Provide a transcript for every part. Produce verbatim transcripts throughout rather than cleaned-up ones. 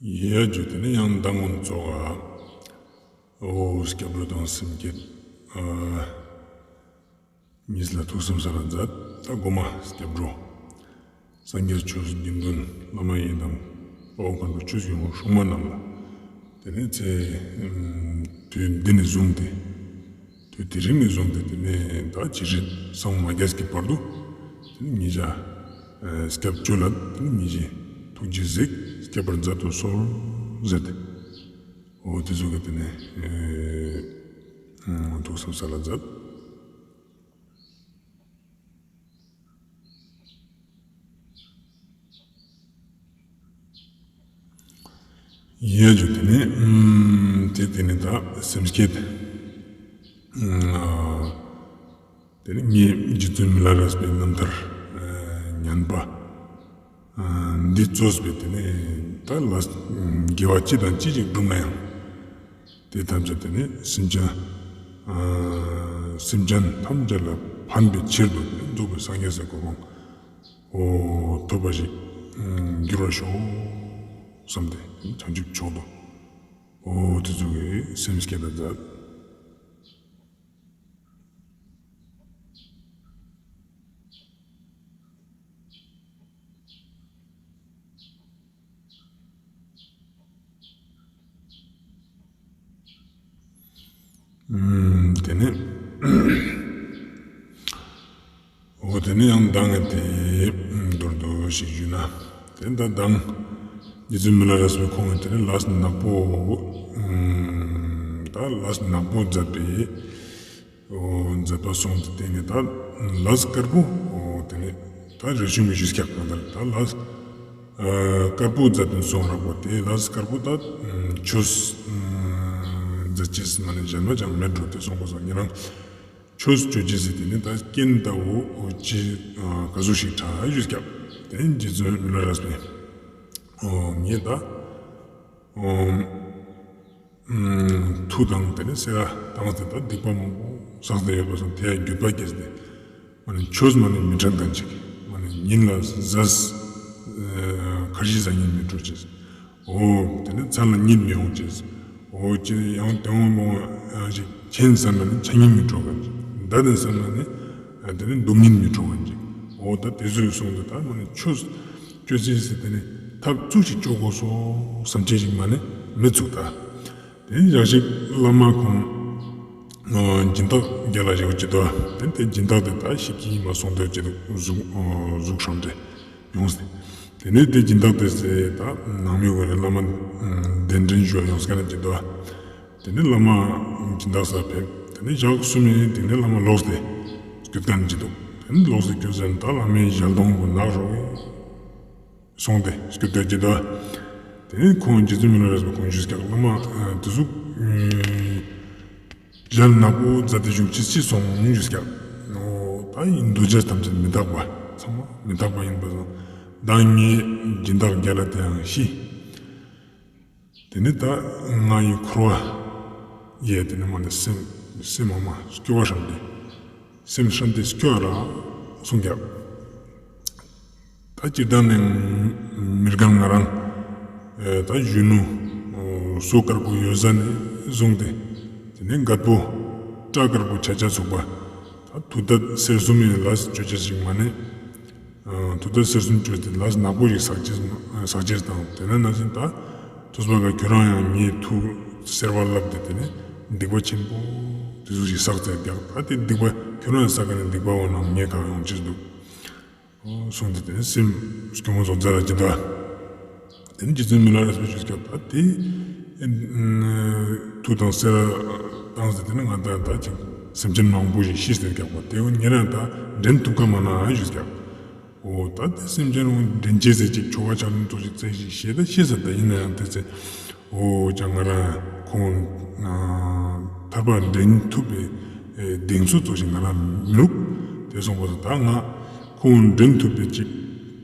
ཡ་ཇུ། དེ་ནས་ཡང་མདང་གུན་ཚོགས་ཨ། འོ་སྐྱབས་འགྲོ་དང་སེམས་བསྐྱེད་ཨ། གཉིས་ལ་ཐུགས་བསམ་ས་ལ་མཛད། ད་གོ་མ་སྐྱབས་འགྲོ། སངས་རྒྱས་ཆོས་དགེ་འདུན་བླ་མ་ཡིན་དང་། དཔའ་བོ་མཁན་པོ་ཆོས་ཀྱི་སྲུང་མ་རྣམས་ལ། དེ་ནས་ཚེ་དུས་འདི་ནས་བཟུང་སྟེ། དུས་དེ་རིང་ནས་བཟུང་སྟེ་དེ་ནས་ད་ཇི་སྲིད་སངས་མ་རྒྱས་ཀྱི་བར་དུ། དེ་ནས་ཉེ་ཞ་སྐྱབས་བཅོལ་ལ་དེ་ནས་ཉེ་ཞའི་ཐུགས་རྗེས་གཟིགས་སྐྱབས་པར་མཛད་དུ་གསོལ་ཟེར་ཏེ། འོ་དེ་ཟུག་གི་དེ་ནས་ཐུགས་བསམ་ས་ལ་མཛད། ཡ་ཇུ། དེ་ནས་དེ་དེ་ནས་ད་སེམས་བསྐྱེད། དེ་ནས་ངའི་རྗེ་བཙུན་མི་ལ་རས་པའི་རྣམ་ཐར་ཉན་པ་འདི་གཙོས་པའི་དེ་ནས་ད་ལས་དགེ་བ་ཅི་དང་ཅི་ཞིག་བསྒྲུབས་ན་ཡང་། དེ་ཐམས་ཅད་དེ་ནས་སེམས་ཅན་ཨ་སེམས་ཅན་ཐམས་ཅད་ལ་ཕན་པའི་ཕྱིར་དུ་རྫོགས་པའི་སངས་རྒྱས་སའི་གོ་འཕང་འོ་ཐོབ་པ་ཞིག་འགྱུར་བར་ཤོག་བསམ་སྟེ་བྱང་ཆུབ་མཆོག་ཏུ་འོ་དེ་ཚོ་གི་སེམས་བསྐྱེད་ད་མཛད། ཨུམ། དེ་ནས་འོ་དེ་ནས་ཡང་མདང་ངི་དེ་མདོར་བསྡུས་ཤིག་ཞུས་ན། དེ་ད་མདང་རྗེ་བཙུན་མི་ལ་རས་པའི་ཁོང་གི་དེ་ནས་ལས་ནག་པོ་ཨུམ་ད་ལས་ནག་པོ་མཛད་པའི་འོ་མཛད་པ་སོང་སྟེ་དེ་ནས་ད་ལས་དཀར་པོ་འོ་དེ་ནས་ད་རས་ཆུང་གི་ཞུས་ཀྱག་གང་ལྟར་ད་ལས་ཨ་དཀར་པོ་མཛད་དེ་སོང་རག་པ་དེ་ལས་དཀར་པོ་ད་ཆོས་མཛད་ཅེས་མ་ནས་གཞན་མ་ཅང་མེད་འགྲོ་དེ་སོང་པ་སོང་ཉེ་རང་ཆོས་ཅོ་ཅེས་ཟེར་དེ་ནས་ད་རྐྱེན་ལྟ་བུ་འོ་ཅི་ག་ཟུག་ཞིག་དྲག་ཞུས་ཀྱག་དེ་ནས་རྗེ་བཙུན་མི་ལ་རས་པས་འོ་ངས་ད་འོ། མཐུ་དང་དེ་ནས་སེ་ར་བཏང་སྟེ་ད་སྡིག་པ་མང་པོ་བསགས་ཏེ་ཡོད་པ་སོང་དེ་ཡང་འགྱོད་པ་སྐྱེས་ཏེ་མ་ནི་ཆོས་མ་ནི་མི་དྲན་མཁན་ཅིག་མ་ནི་ཉིན་ལ་ཟས་ཁར་ཇི་ཟ་ཉིན་མི་འགྲོ་ཅེས། འོ་དེ་ནས་མཚན་ལ་གཉིད་མི་འོང་ཅེས། འོ་ཅི་ཡང་དེ་འོང་མོ་ཡང་ཅིག་ཆེན་ཟ་ན་ནི་ཆ་ཉིན་མི་འགྲོ་མཁན་ཅིག་མདའ་དེ་ཟ་ན་ནི་དེ་ནས་འདུག་ཉིན་མི་འགྲོ་མཁན་ཅིག་འོ་ད་དེ་ཚོའི་སོང་དུ་ད་མ་ནི་ཆོས་ཅོ་ཅེས་ཟེར་དེ་ནས་ཐབས་ཙུག་ཅིག་ཅོ་དགོས་སོ་བསམ་ཅེས་ཞིག་མ་ནི་མི་ཚུགས་ད། དེ་ནས་ཞག་ཅིག་བླ་མ་ཁོང་སྦྱིན་བདག་རྒྱལ་ལ་ཞེ་པོ་ཅིག་འདུག་དེ་ནས་དེ་སྦྱིན་བདག་དེ་ད་ཤི་ཁྱི་མ་སོང་དེ་ཅིག་འདུག་གཟུགས་གཟུགས་ཧྲང་དེ་ཡོངས་ཏེ། དེ་ནས་དེ་སྦྱིན་བདག་དེ་ཟེར་ད་ནང་མི་གོ་ནས་བླ་མ་གདན་འདྲེན་ཞུ་བ་ཡོངས་མཁན་ཅིག་འདུག་དེ་ནས་བླ་མ་སྦྱིན་བདག་ས་ཕེབས། དེ་ནས་ཞག་གསུམ་ཡིན་དེ་ནས་བླ་མ་ལོག་སྟེ་སྐྱོད་མཁན་ཅིག་འདུག་དེ་ནས་ལོག་སྟེ་སྐྱོད་ཟེར་ད་བླ་མའི་ཞལ་གདོང་གོ་ནག་རོ། སོང་སྟེ་སྐྱོད་དེ་ཅི་འདུག་དེ་ནས་ཁོང་རྗེ་བཙུན་མི་ལ་རས་པ་ཁོང་ཞུས་ཀྱག་བླ་མ་དེ་ཟུག་ཞལ་ནག་པོ་མཛད་དེ་བཞུགས་ཅི་སོང་ཞུས་ཀྱག་འོ་ད་ཡིན་འདུ་བྱེད་ཐམས་ཅད་མི་རྟག་པ་ཚང་མ་མི་རྟག་པ་ཡིན་པ་སོང་ད་ངའི་སྦྱིན་བདག་རྒྱལ་ལ་དེའང་ཤི། དེ་ནས་ད་ང་ཡི་འཁོར་བ་ཡས་དེ་ནས་མ་ནས་སེམས་སེམས་མ་མ་སྐྱོ་བ་ཧྲམ་སྟེ་སེམས་ཧྲམ་སྟེ་སྐྱོ་བ་ར་གསུངས་ཀྱག་ད་སྤྱིར་བཏང་ནས་མི་རྒན་ང་རང་ད་གཞོན་ནུ་གཟུགས་དཀར་པོ་ཡོད་ས་ནས་བཟུང་སྟེ་དེ་ནས་རྒད་པོ་སྐྲ་དཀར་པོ་ཆ་ཆ་ཚུགས་པ་ད་མཐུ་ཐབས་གསེར་གསུམ་ཡི་ལས་ཅོ་ཅེས་ཞིག་མ་ནས། མཐུ་ཐབས་གསེར་གསུམ་ཅོས་ཏེ་ལས་ནག་པོ་ཞིག་བསགས་ཅེས་བསགས་ཅེས་དང་དེ་ན་ན་བཞིན་ད་ཐུབ་པ་ག་ཁྱོད་རང་ཡང་ངའི་ཐུགས་སེར་བ་ལབ་སྟེ་དེ་ནས་སྡིག་པ་ཆེན་པོ་དེ་ཚོ་ཞིག་བསགས་ཚར་ཀྱག་ད་དེ་སྡིག་པ་ཁྱོད་རང་ཡང་བསགས་ཀ་ནས་སྡིག་པ་འོ་ནང་ངའི་ག་ཡོང་ཅེས་འདུག་གསུངས་ཏེ་དེ་ནས་སེམས་སྐྱོ་མོ་བཟོ་མཛད་ལ་ཅི་འདུག་དེ་ནས་རྗེ་བཙུན་མི་ལ་རས་པས་ཞུས་ཀྱག་ད་དེ་མཐུ་དང་གསེར་བཏང་སྟེ་དེ་ནས་ང་ད་ད་ཅིག་སེམས་ཅན་མང་པོ་ཞིག་ཤི་སྟེ་ཀྱག་པ་དེ་འོ་ཉེ་རང་ད་འདྲེན་ཐུབ་ཀ་མ་ན་ཞུས་ཀྱག་འོ་ད་དེ་སེམས་ཅན་འོ་འདྲེན་ཅེས་ཟེར་ཅིག་ཆོ་ག་ཆ་ནས་ཏོ་ཞིག་བཙལ་ཞིག་ཤེས་ད་ཤེས་ས་ད་ཡིན་ན་ཡང་དེ་ཚེ་འོ་ཅང་ང་རང་ཁོང་ཐར་པ་འདྲེན་ཐུབ་པའི་གདེང་ཚོད་ཏོ་ཞིག་ང་རང་མི་རུག་དེ་སོང་པ་ད་ང་ཁོང་འདྲེན་ཐུབ་པའི་ཅིག་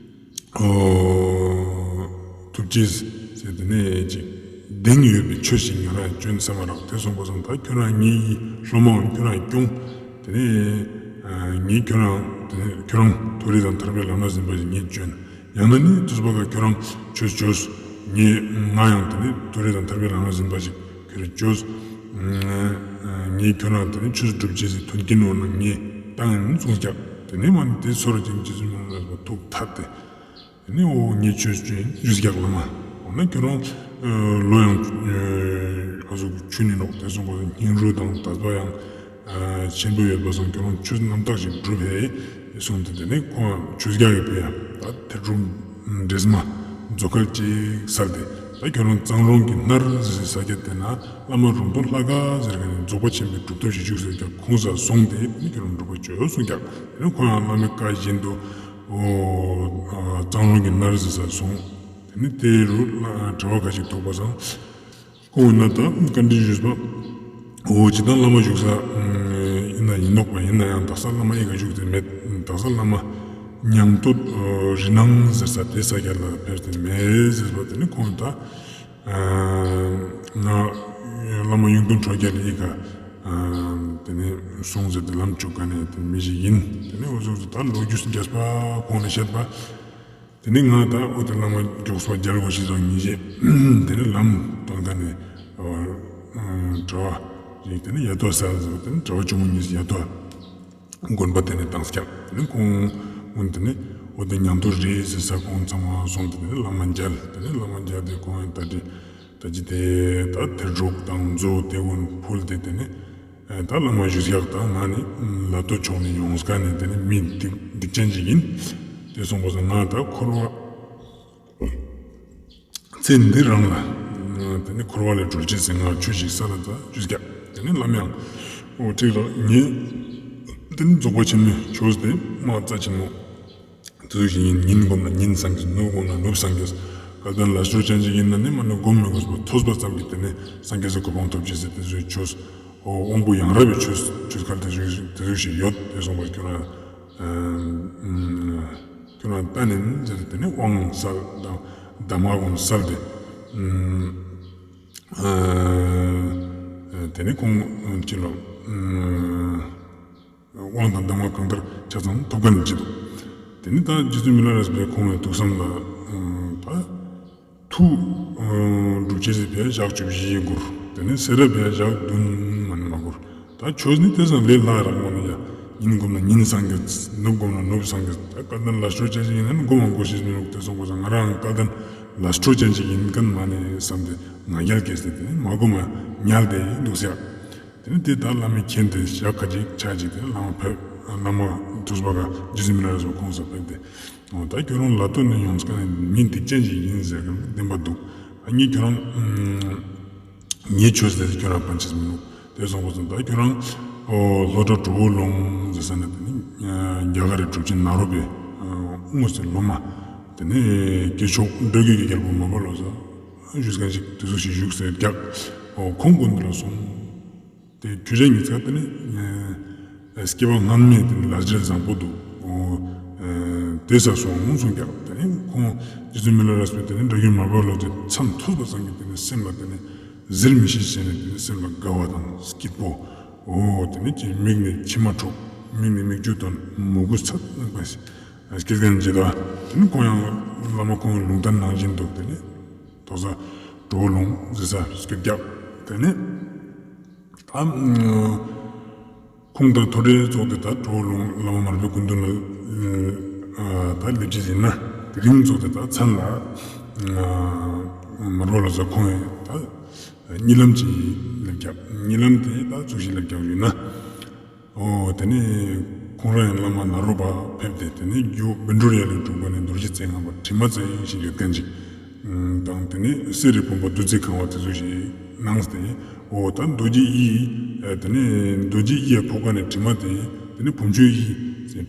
འོ་ཐུགས་རྗེས་ཟེར་དེ་ནས་ཅིག་གདེང་ཡོད་པའི་ཆོས་ཤིག་ང་རང་ཅོ་ཨིན་བསམ་མ་རག་དེ་སོང་པ་སང་ད་ཁྱོད་རང་ངའི་སློབ་མ་འོང་ཁྱོད་རང་སྐྱོང་དེ་ནས་ངས་ཁྱོད་རང་དེ་ནས་ཁྱོད་རང་མཐོ་རིས་དང་ཐར་པའི་ལམ་སྣ་ཟིན་པ་ཞིག་ངས་ཅོ་ཨིན། ཡང་ན་ནི་ཐུབ་པ་ག་ཁྱོད་རང་ཆོས་ཅོས། ངས་ང་ཡང་དེ་ནི་མཐོ་རིས་དང་ཐར་པའི་ལམ་སྣ་ཟིན་པ་ཞིག་ཁྱོད་རང་ཅོས། ངས་ཁྱོད་རང་དེ་ནི་ཆོས་སྒྲུབ་ཅེས་སི་མཐུན་རྐྱེན་འོ་ན་ངས་བཏང་ཡིན་གསུངས་ཀྱག། དེ་ནི་མ་ནི་དེ་ཚོར་ཅིང་རྗེ་བཙུན་མི་ལ་རས་པ་ཐུགས་ཐད་དེ། དེ་ནི་འོ་ངས་ཆོས་ཅོས་ཡིན་ཞུས་ཀྱག་བླ་མ། འོ་ན་ཁྱོད་རང་ལོ་ཡང་ཨ་ཟུག་ཆུང་ནི་ནོག། དེ་སོང་པ་སྙིང་རུས་དང་དད་པ་ཡང་ཆེན་པོ་ཡོད་པ་སང་ཁྱོད་རང་ཆོས་རྣམ་དག་ཞིག་སྒྲུབ་ཧེ་གསུངས་ཏེ། དེ་ནི་ཁོང་ཆོས་རྒྱལ་གྱི་ཕི་ཡ་ད་ཐེར་ཕྲུག་འདྲེས་མ་མཛོ་དཀར་ཅིག་སལ་ཏེ། ད་ཁྱོད་རང་གཙང་རོང་གི་སྣར་ཟེར་སའི་ས་ཆ་དེ་ན་བླ་མ་རོང་སྟོན་ལྷ་དགའ་ཟེར་མཁན་ནི་རྫོགས་པ་ཆེན་པོའི་གྲུབ་ཐོབ་ཞིག་བཞུགས་སེ་ཡོད་ཀྱག། ཁོང་སར་སོང་སྟེ་ཁྱོད་རང་སྒྲུབ་པ་ཅོས་གསུངས་ཀྱག། དེ་ནི་ཁོང་ཡང་བླ་མའི་བཀའ་བཞིན་དུ་འོ་གཙང་རོང་གི་སྣར་ཟེར་སར་སོང་། དེ་ནི་དེ་རུ་གྲྭ་པ་ཁ་ཅིག་ཐུག་པ་སང་། ཁོང་ན་ད་བཀའ་འདྲི་ཞུས་པ། འོ་ཇི་ལྟར་བླ་མ་བཞུགས་ས་ཡིན་ན་ཡིན་ནོག་པ། ཡིན་ན་ཡང་དག་ས་བླ་མ་ཨི་ཀ་བཞུགས་ཏེ་མེད། དག་ས་བླ་མ་ཉང་སྟོད་རི་ནང་ཟེར་ས་དེ་ས་ཆ་ལ་ཕེབས་ཏེ་མེད་ཟེར་བ། དེ་ནི་ཁོང་ད་ང་བླ་མ་གཡུང་སྟོན་ཁྲོ་རྒྱལ་ཨི་ཀ་དེ་ནི་སོང་ཟེར་ཏེ་ལམ་བཅུག་མཁན་ནི་དེ་མི་ཞིག་ཡིན། དེ་ནི་འོ་ཟུག་ད་ལོ་རྒྱུས་རྒྱས་པ་ཁོང་ནས་བཤད་པ། དེ་ནི་ང་ད་འོ་དེ་བླ་མ་མགྱོགས་པ་རྒྱལ་བ་ཞིག་དང་ཉིན་ཞིག་དེ་ནི་ལམ་སྟོན་མཁན་ནི་གྲྭ་པ་ཞིག་དེ་ནི་ཡ་ཏོ་སལ་ཟེར་བ། དེ་ནི་གྲྭ་པ་ཆུང་ངུ་གཉིས་ཡ་ཏོ་དགོན་པ་དེ་ནི་བཏང་ཀྱག། དེ་ནི་ཁོང་འོ་དེ་ནི་འོ་དེ་ཉང་སྟོད་རི་ཟེར་ས་ཁོང་ཚང་མ་སོང་སྟེ་དེ་ནི་བླ་མ་མཇལ། དེ་ནི་བླ་མ་མཇལ་ཏེ་ཁོང་ཡང་ད་ཅི་ད་ཅི་དེ་ད་ཐེར་ཕྲུག་དང་མཛོ་དེ་ཀུན་ཕུལ་ཏེ་དེ་ནི། ཨེ་ད་བླ་མ་བཞུགས་ཀྱག། ད་ང་ནི་ལ་སྟོད་ཕྱོགས་ནས་ཡོངས་ཀ་ནས་དེ་ནི་མི་སྡིག་སྡིག་ཅན་ཞིག་ཡིན། དེ་སོང་པ་སང་ང་ད་འཁོར་བ་ཚེ་འདི་རང་ལ་དེ་ནི་འཁོར་བ་ལས་གྲོལ་ཅེས་སི་ང་ཆོས་ཤིག་སལ་ལ་ད་བཞུགས་ཀྱག། དེ་ནི་བླ་མ་ཡང་འོ་ཁྲིག་ལ་ངས་དེ་ནི་རྫོགས་པ་ཆེན་མོའི་ཆོས་དེ་མ་རྩ་ཆེན་མོ། དེ་ཟུག་ཞིག་ཡིན། ཉིན་སྒོམ་ན་ཉིན་སངས་རྒྱས། ནུབ་སྒོམ་ན་ནུབ་སངས་རྒྱས། སྐལ་ལྡན་ལས་སྤྲོ་ཅན་ཞིག་ཡིན་ན་ནི་མ་ནི་སྒོམ་མི་དགོས་པ་ཐོས་པ་ཙམ་གྱིས་དེ་ནི་སངས་རྒྱས་སི་གོ་འཕང་ཐོབ་ཅེས་སི་དེ་ཟུག་ཆོས། འོ་དབང་པོ་ཡང་རབ་པའི་ཆོས་ཆོས་སྐལ་དེ་ཟུག་དེ་ཟུག་ཞིག་ཡོད། དེ་སོང་པ་ཁྱོད་རང་ཁྱོད་རང་ལྟ་ནས་ནི་ཟེར་ཏེ་དེ་ནི་དབང་སལ་དང་གདམས་ངག་ཀུན་སལ་ཏེ། དེ་ནི་ཁོང་ཅི་ལོ། དབང་དང་གདམས་ངག་གང་ལྟར་ཆ་ཚང་ཐོབ་མཁན་ཅིག་འདུག། དེ་ནི་ད་རྗེ་བཙུན་མི་ལ་རས་པས་ཁོང་ཡང་ཐུགས་བསམ་ལ་ད་ཐུགས་སྒྲུབ་ཅེས་སི་ཕི་ཡ་ཞག་བཅུ་བཞི་འགོར། དེ་ནི་སེ་ར་ཕི་ཡ་ཞག་བདུན་མ་ནི་མ་འགོར། ད་ཆོས་ནི་དེ་སང་ལས་སླ་རག་མོ་ནི་ཡ། ཉིན་སྒོམ་ན་ཉིན་སངས་རྒྱས། ནུབ་སྒོམ་ན་ནུབ་སངས་རྒྱས། ད་སྐལ་ལྡན་ལས་སྤྲོ་ཅན་ཞིག་ཡིན་ན་ནི་སྒོམ་མ་དགོས་ཤེས་མི་འདུག། དེ་སོང་པ་སང་ང་རང་སྐལ་ལྡན་ལས་སྤྲོ་ཅན་ཞིག་ཡིན་མཁན་མ་ནི་བསམ་སྟེ་ང་རྒྱལ་སྐྱེས་ཏེ་དེ་ནི་མ་སྒོམ་མ་ཉལ་ཏེ་འདུག་ཟེར། དེ་ནི་དེ་ད་བླ་མའི་མཁྱེན་ཏེ་ཞག་ཁ་ཅིག་ཆ་ཅིག་དེ་བླ་མ་ཕེབས། བླ་མ་ཐུགས་པ་ག་རྗེ་བཙུན་མི་ལ་རས་པ་ཁོང་ས་ཕེབས་ཏེ། འོ་ད་ཁྱོད་རང་ལ་ལྟོས་ནས་ཡོངས་ཀ་ནས་མི་སྡིག་ཅན་ཞིག་ཡིན་ཟེར་གི་བདེན་པ་འདུག། ཨ་ནི་ཁྱོད་རང་ངས་ཆོས་ཟེར་ཁྱོད་རང་ཕན་ཆེས་མི་འདུག། དེ་སོང་པ་སང་ད་ཁྱོད་རང་ལྷོ་བྲག་གྲོ་བོ་ལུང་ཟེར་ས་ན་དེ་ནི་རྒྱ་གར་རི་གྲུབ་ཆེན་ནཱ་རོ་པའི་དངོས་སུ་སློབ་མ་དེ་ནི་སྐྱེས་མཆོག་འགྲོ་མགོན་གྱི་རྒྱལ་པོ་མར་པ་ལོ་ཙཱ་བཞུགས་མཁན་ཞིག་དེ་ཟུག་ཞིག་བཞུགས་སེ་རྒྱག། འོ་ཁོང་ཀུན་ལ་སོང་། དེ་ཁྱོད་ཅག་ཉིས་ཀ་དེ་ནི་སྐྱེ་བ་སྔན་མའི་དེ་ནི་ལས་འབྲས་བཟང་པོ་འདུག། འོ་དེ་ས་སོང་གསུངས་ཀྱག། དེ་ནི་ཁོང་རྗེ་བཙུན་མི་ལ་རས་པས་དེ་ནི་འགྲོ་མགོན་མར་པ་ལོ་ཙཱའི་མཚན་ཐོས་པ་ཙམ་གྱིས་དེ་ནི་སེམས་ལ་དེ་ནི་གཟིར་མི་ཤེས་བྱས་ནས་དེ་ནི་སེམས་ལ་དགའ་བ་དང་སྐྱིད་པོ། འོ་དེ་ནི་ཅི་མིག་ནས་མཆི་མ་འཁྲུག། མིག་ནས་མིག་ཆུ་ཐོན། མོས་གུས་ཚད་མེད་པ་ཞིག་སྐྱེས་མཁན་ཅིག་འདུག། དེ་ནི་ཁོང་ཡང་བླ་མ་ཁོང་གི་ལུང་བསྟན་ནང་བཞིན་འདུག། དེ་ནི་ཐོག་ས་གྲོ་བོ་ལུང་ཟེར་ས་སྐྱོད་རྒྱག། དེ་ནི་ད་ཁོང་དང་ཐོ་རེ་ཚོགས་ཏེ་ད་གྲོ་བོ་ལུང་བླ་མ་མར་པའི་སྐུ་མདུན་ལ་ད་སླེབས་ཅེས་ཡིན་ན་དེ་རིང་ཚོགས་ཏེ་ད་མཚན་ལ་མར་པ་ལོ་ཙཱ་ཁོང་ཡང་ད་གཉིད་ལམ་ཅིག་སླེབས་རྒྱག། གཉིད་ལམ་དེ་ད་ཚུགས་ཤིག་སླེབས་རྒྱག་ཡིན་ན། འོ་དེ་ནས་ཁོང་རང་ཡང་བླ་མ་ནཱ་རོ་པ་ཕེབས་ཏེ་དེ་ནས་རྒྱུ་བཻ་ཌཱུརྱ་ལས་གྲུབ་པ་ནས་རྡོ་རྗེ་རྩེ་ལྔ་པ་དྲི་མ་རྩེ་ཞིག་ཡོད་མཁན་ཅིག་དང་དེ་ནས་གསེར་རི་བུམ་པ་བདུད་རྩིས་གང་བ་དེ་ཚོ་ཞིག་གནང་སྟེ། འོ་ད་རྡོ་རྗེ་ཡི་དེ་ནས་རྡོ་རྗེ་ཡི་ཕོ་ཁ་ནས་དྲི་མ་དེ་དེ་ནས་བུམ་ཆུ་ཡི་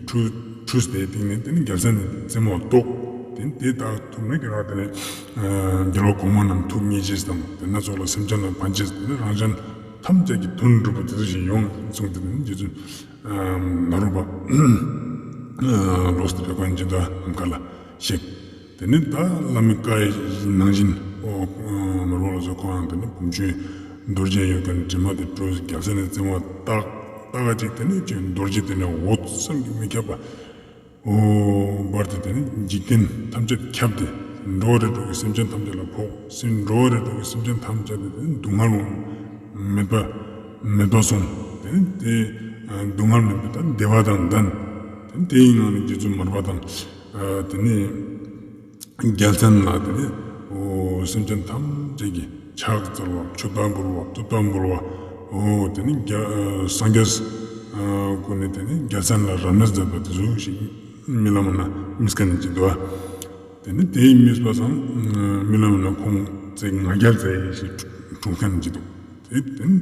འཁྲུ་འཁྲུས་ཏེ་དེ་ནས་དེ་ནས་རྒྱལ་ས་ནས་རྩེ་མོ་ལ་གཏོགས། དེ་ནས་དེ་དག་ཐུབ་ན་ཁྱོད་རང་དེ་ནས་རྒྱལ་བ་གོང་མ་རྣམས་ཐུགས་མཉེས་ཅེས་དང་དེ་སྣ་ཚོགས་ལ་སེམས་ཅན་ལ་ཕན་ཅེས་དེ་ནས་རང་གཞན་ཐམས་ཅད་ཀྱི་དོན་འགྲུབ་པ་དེ་ཚོ་ཞིག་ཡོང་གསུངས་ཏེ་དེ་ནས་རྗེ་བཙུན་ནཱ་རོ་པ་ལོག་སྟེ་བོད་ཁང་སྦྱིན་བདག་ནམ་མཁའ་ལ་གཤེགས། དེ་ནས་ད་བླ་མའི་བཀའ་ཡི་ནང་བཞིན་འོ་མར་པ་ལོ་ཙཱ་ཁོང་ཡང་དེ་ནས་བུམ་ཆུའི་རྡོ་རྗེ་ཡོད་མཁན་དྲི་མ་དེ་བཀྲུས། རྒྱལ་ས་ནས་རྩེ་མོ་བཏགས། བཏགས་ཅིག་དེ་ནས་ཅིག་རྡོ་རྗེ་དེ་ནས་འོད་བསམ་གྱིས་མི་ཁྱབ་པ། འོ་འབར་ཏེ་དེ་ནི་འཇིག་རྟེན་ཐམས་ཅད་ཁྱབ་སྟེ་ འགྲོ་བ་རིགས་དྲུག་གི་སེམས་ཅན་ཐམས་ཅད་ལ་ཕོག། སེམས་འགྲོ་བ་རིགས་དྲུག་གི་སེམས་ཅན་ཐམས་ཅད་དེ་དེ་སྡུག་བསྔལ་མེད་པ་མེད་པ་སོང་། དེ་དེ་སྡུག་བསྔལ་མེད་པའི་ད་བདེ་བ་དང་ལྡན། དེ་དེའི་ངང་ནས་རྗེ་བཙུན་མར་པ་དང་དེ་ནས་རྒྱལ་མཚན་ལ་དེ་ནས་འོ་སེམས་ཅན་ཐམས་ཅད་ཀྱི་ཕྱག་འཚལ་བ་མཆོད་པ་འབུལ་བ་བསྟོད་པ་འབུལ་བ་འོ་དེ་ནས་རྒྱ་སངས་རྒྱས་ཀུན་ནས་དེ་ནས་རྒྱལ་མཚན་ལ་རབ་གནས་མཛད་པ་དེ་ཚོ་ཞིག་རྨི་ལམ་ན་རྨིས་ཁན་ཅིག་འདུག། དེ་ནས་དེའི་རྨིས་པ་སང་རྨི་ལམ་ན་ཁོང་ཚེ་ང་རྒྱལ་ཚེ་ཞིག་འཁྲུངས་ཁན་ཅིག་འདུག། དེ་དེ་ནས་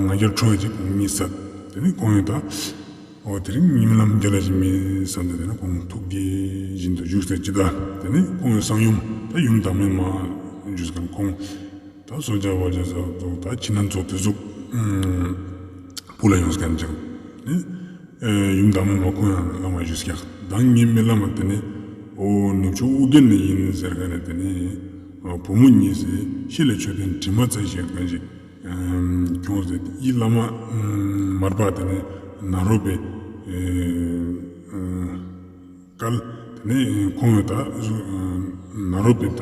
ང་རྒྱལ་འཁྲུངས་ཅིག་ཁོང་རྨིས་ས། དེ་ནས་ཁོང་ཡང་ད་འོ་དེ་རིང་རྨི་ལམ་རྒྱལ་ལ་ཞིག་རྨིས་ས་འདི་དེ་ནས་ཁོང་ཐུགས་དགྱེས་བཞིན་དུ་བཞུགས་ས་ཅིག་འདུག། དེ་ནས་ཁོང་གི་གསང་ཡུམ་ད་ཡུམ་བདག་མེད་མ་བཞུགས་ཁན་ཁོང་ད་གསོལ་ཇ་བ་ཇ་ཟ་ཚོགས་ད་ཕྱི་ནང་ཚོགས་དེ་ཟུག་བུ་ལ་ཡོངས་ཁན་ཅིག་ནི། ཡུམ་བདག་མེད་མ་ཁོང་ཡང་བླ་མ་བཞུགས་ཀྱག། ད་ངའི་རྨི་ལམ་དེ་ནི་འོ་ནུབ་ཕྱོགས་ཨོ་རྒྱན་ནས་ཡིན་ཟེར་ཁན་ནི་དེ་ནི་བུ་མོ་གཉིས་སི་ཤེལ་ལས་མཆོད་རྟེན་དྲི་མ་རྩེ་ཞིག་ཁན་ཅིག་ཁྱོངས་ཏེ་ཡི་བླ་མ་མར་པ་དེ་ནི་ནཱ་རོ་པའི་སྐལ། དེ་ནས་ཁོང་ཡང་ད་ནཱ་རོ་པའི་ད་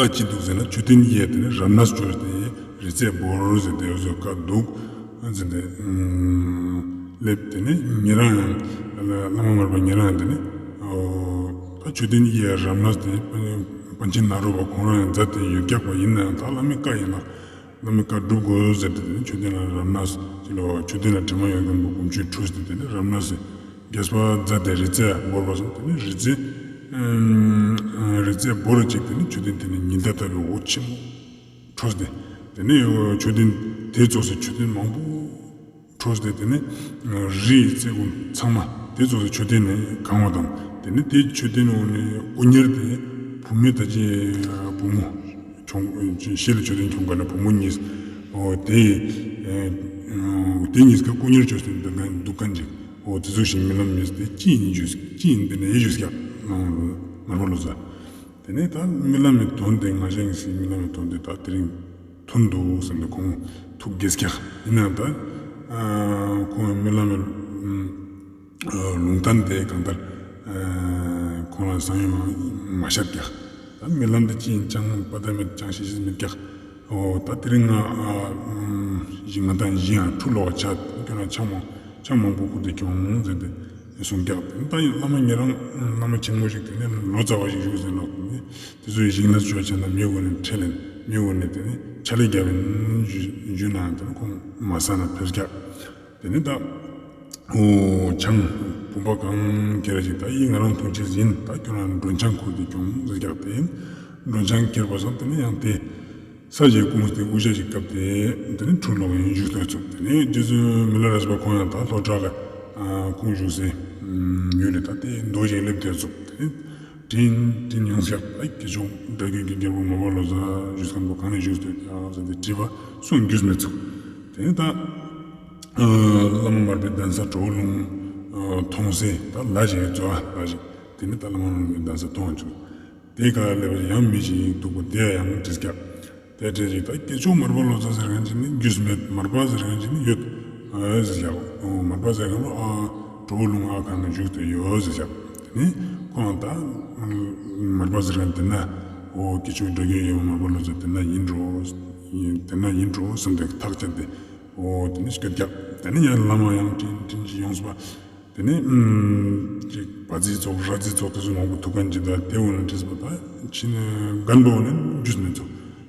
ལྟ་ཅི་འདུག་ཟེར་ན་མཆོད་རྟེན་ཡི་དེ་ནས་རབ་གནས་བཅོས་ཏེ་རི་རྩེ་བོར་ཟེར་ཏེ་འོ་ཟོ་ཀ་འདུག་ཟེར་ཏེ་སླེབས། དེ་ནས་ཉེ་རང་ཡང་བླ་མ་མར་པ་ཉེ་རང་ཡང་དེ་ནས་ད་མཆོད་རྟེན་ཡི་རབ་གནས་དེ་པཎ་ཆེན་ནཱ་རོ་པ་ཁོང་རང་ཡང་མཛད་དེ་ཡོད་ཀྱག་པ་ཡིན་ན་ཡང་ད་བླ་མའི་བཀའ་ཡིན་ན། བླ་མའི་བཀའ་སྒྲུབ་དགོས་ཟེར་ཏེ་དེ་ནས་མཆོད་རྟེན་ལ་རབ་གནས་ཅི་ལོ་མཆོད་རྟེན་ལ་དྲི་མ་ཡོད་ཁན་པོ་བུམ་ཆུས་འཁྲུས་ཏེ་དེ་ནས་རབ་གནས་རྒྱས་པ་མཛད་དེ་རི་རྩེ་བོར་བ་སོང་། དེ་ནས་རི་རྩེ་རི་རྩེ་བོར་ཅིག་དེ་ནས་མཆོད་རྟེན་དེ་ནས་ཉི་ཟླ་ལྟ་བུའི་འོད་ཆེན་མོ་འཕྲོས་ཏེ་དེ་ནས་མཆོད་རྟེན་དེ་ཙོགས་སི་མཆོད་རྟེན་མང་པོ་འཕྲོས་ཏེ་དེ་ནས་རི་རྩེ་ཀུན་ཚང་མ་དེ་ཙོགས་སི་མཆོད་རྟེན་ནས་གང་བ་དང་། དེ་ནས་དེ་མཆོད་རྟེན་འོག་ནས་དཀོན་གཉེར་དེ་བུད་མེད་ད་ཅི་བུ་མོ་ཁྱོང་ཤེལ་ལས་མཆོད་རྟེན་ཁྱོང་ཁན་ནི་བུ་མོ་གཉིས་འོ་དེ་དེ་གཉིས་ཀ་དཀོན་གཉེར་བཅོས་ཏེ་འདུག་ཁན་འདུག་ཁན་ཅིག་འོ་དེ་ཚོ་ཞིག་རྨི་ལམ་རྨིས་ཏེ་ཅི་ཡིན་ཞུས་ཅི་ཡིན་དེ་ནས་ཡེ་ཞུས་ཀྱག་མར་པ་ལོ་ཙཱ། དེ་ནས་ད་རྨི་ལམ་མི་དོན་དེ་ང་ཞའི་རྨི་ལམ་མི་དོན་དེ་ད་དེ་རིང་ཐོན་འདུག་བསམ་ནས་ཁོང་ཐུགས་དགྱེས་ཀྱག། ཡིན་ནའང་ད་ཁོང་རྨི་ལམ་མི་ལུང་བསྟན་དེ་གང་ལྟར་ཁོང་ལ་གསང་ཡུམ་མ་ཤར་ཀྱག། ད་རྨི་ལམ་དེ་ཅི་ཡིན་ཅང་པ་ད་མེད་ཅང་ཤེས་ཤེས་མེད་ཀྱག། འོ་ད་དེ་རིང་ང་ཞིག་ང་དང་ཞིག་ཡང་ཁྲུ་ལོག་ཆ་ཁྱོད་རང་ཆ་མང་ཆ་མང་པོ་ཁུར་ཏེ་ཁྱོང་ཟེར་ཏེ་གསུངས་ཀྱག། དེ་ད་ཡིན་བླ་མ་ཉེ་རང་བླ་མ་ཆེན་མོ་ཞིག་དེ་ནས་ལོ་ཙཱ་བ་ཞིག་བཞུགས་ཟེར་ནོག། དེ་ཚོ་ཡི་ཞིག་ན་ཆོས་ཆེན་ན་མི་འོ་ནས་ཁྲེལ་ལེན་མི་འོ་ནས་དེ་ནས་ཆ་ལས་རྒྱབ་ཡིན་ཞུས་ན་དེ་ནས་ཁོང་མ་ས་ན་ཕེབས་ཀྱག། དེ་ནས་ད་འོ་ཆང་བུམ་པ་གང་ཁྱེར་ཞིག་ད་ཡིན་ང་རང་ཐུགས་རྗེ་ཡིན། ད་ཁྱོད་རང་མགྲོན་ཆང་ཁུར་ཏེ་ཁྱོང་ཟེར་ཀྱག། དེ་ཡིན་མགྲོན་ཆང་ཁྱེར་བ་སོང་། དེ་ནས་ཡང་དེ་ས་ཞིག་ཀུང་སྟེ་དབུ་ཞྭ་ཞིག་བཀབ་སྟེ་དེ་ནས་ཁྲུ་ལོག་ཡིན་བཞུགས་ཏེ་ཚུགས། དེ་ནས་རྗེ་བཙུན་མི་ལ་རས་པ་ཁོང་ཡང་ད་ལྷོ་བྲག་ག་ཁོང་བཞུགས་སའི་ཡུལ་ལ་ད་དེ་མདོ་ཞིག་སླེབས་ཏེ་ཚུགས། དེ་ནས་དྲིན་དྲིན་ཡོངས་ཤག། ཨ་སྐྱེས་མཆོག་དགྲ་བགེགས་ཀྱི་རྒྱལ་པོ་མར་པ་ལོ་ཙཱ་བཞུགས་ཁན་པོ་གང་ནས་བཞུགས་ཏེ་ཡང་ཟེར་ཏེ་དྲིས་པ་གསུང་རྒྱུས་མེད་ཚུགས། དེ་ནས་ད་བླ་མ་མར་པའི་གདན་ས་གྲོ་བོ་ལུང་མཐོང་སའི་ད་ལ་ཞིག་རྫོ་བ་ལ་ཞིག། དེ་ནས་ད་བླ་མ་མར་པའི་གདན་ས་མཐོང་བཅུག། དེ་ག་ལེ་བར་ཡང་མི་ཞིག་འདུག་པ་དེ་ཡང་དྲིས་ཀྱག། དེ་དྲིས་ཞིག་ད་སྐྱེས་མཆོག་མར་པ་ལོ་ཙཱ་ཟེར་ཁན་ཅིག་ནི་རྒྱུས་མེད། མར་པ་ཟེར་ཁན་ཅིག་ནི་ཡོད་ཟེར་ཀྱག། འོ་མར་པ་ཟེར་ཁན་པོ་ཨ་གྲོ་བོ་ལུང་ཨ་ཁ་ན་བཞུགས་ཏེ་ཡོད་ཟེར་ཀྱག། དེ་ནས་ཁོང་ད་མར་པ་ཟེར་ཁན་དེ་ན་འོ་སྐྱེས་མཆོག་དགྲ་བགེགས་ཀྱི་རྒྱལ་པོ་མར་པ་ལོ་ཙཱ་དེ་ན་ཡིན་འགྲོ་དེ་ན་ཡིན་འགྲོ་བསམ་སྟེ་ཐག་བཅད་དེ་འོ་དེ་ནས་སྐྱོད་ཀྱག། དེ་ནས་ཡང་བླ་མ་ཡང་དྲིན་དྲིན་ཞིག་ཡོངས་པ། དེ་ནས་ཅིག་བ་ཙི་ཙོགས་ར་ཙི་ཙོགས་དེ་ཚོ་མང་པོ་ཐུག་ཁན་ཅིག་ད་དེ་འོ་ན་དྲིས་པ་ད་ཕྱི་ནས་རྒན་པོ་འོ་ན་རྒྱུས་མེད་ཚོ་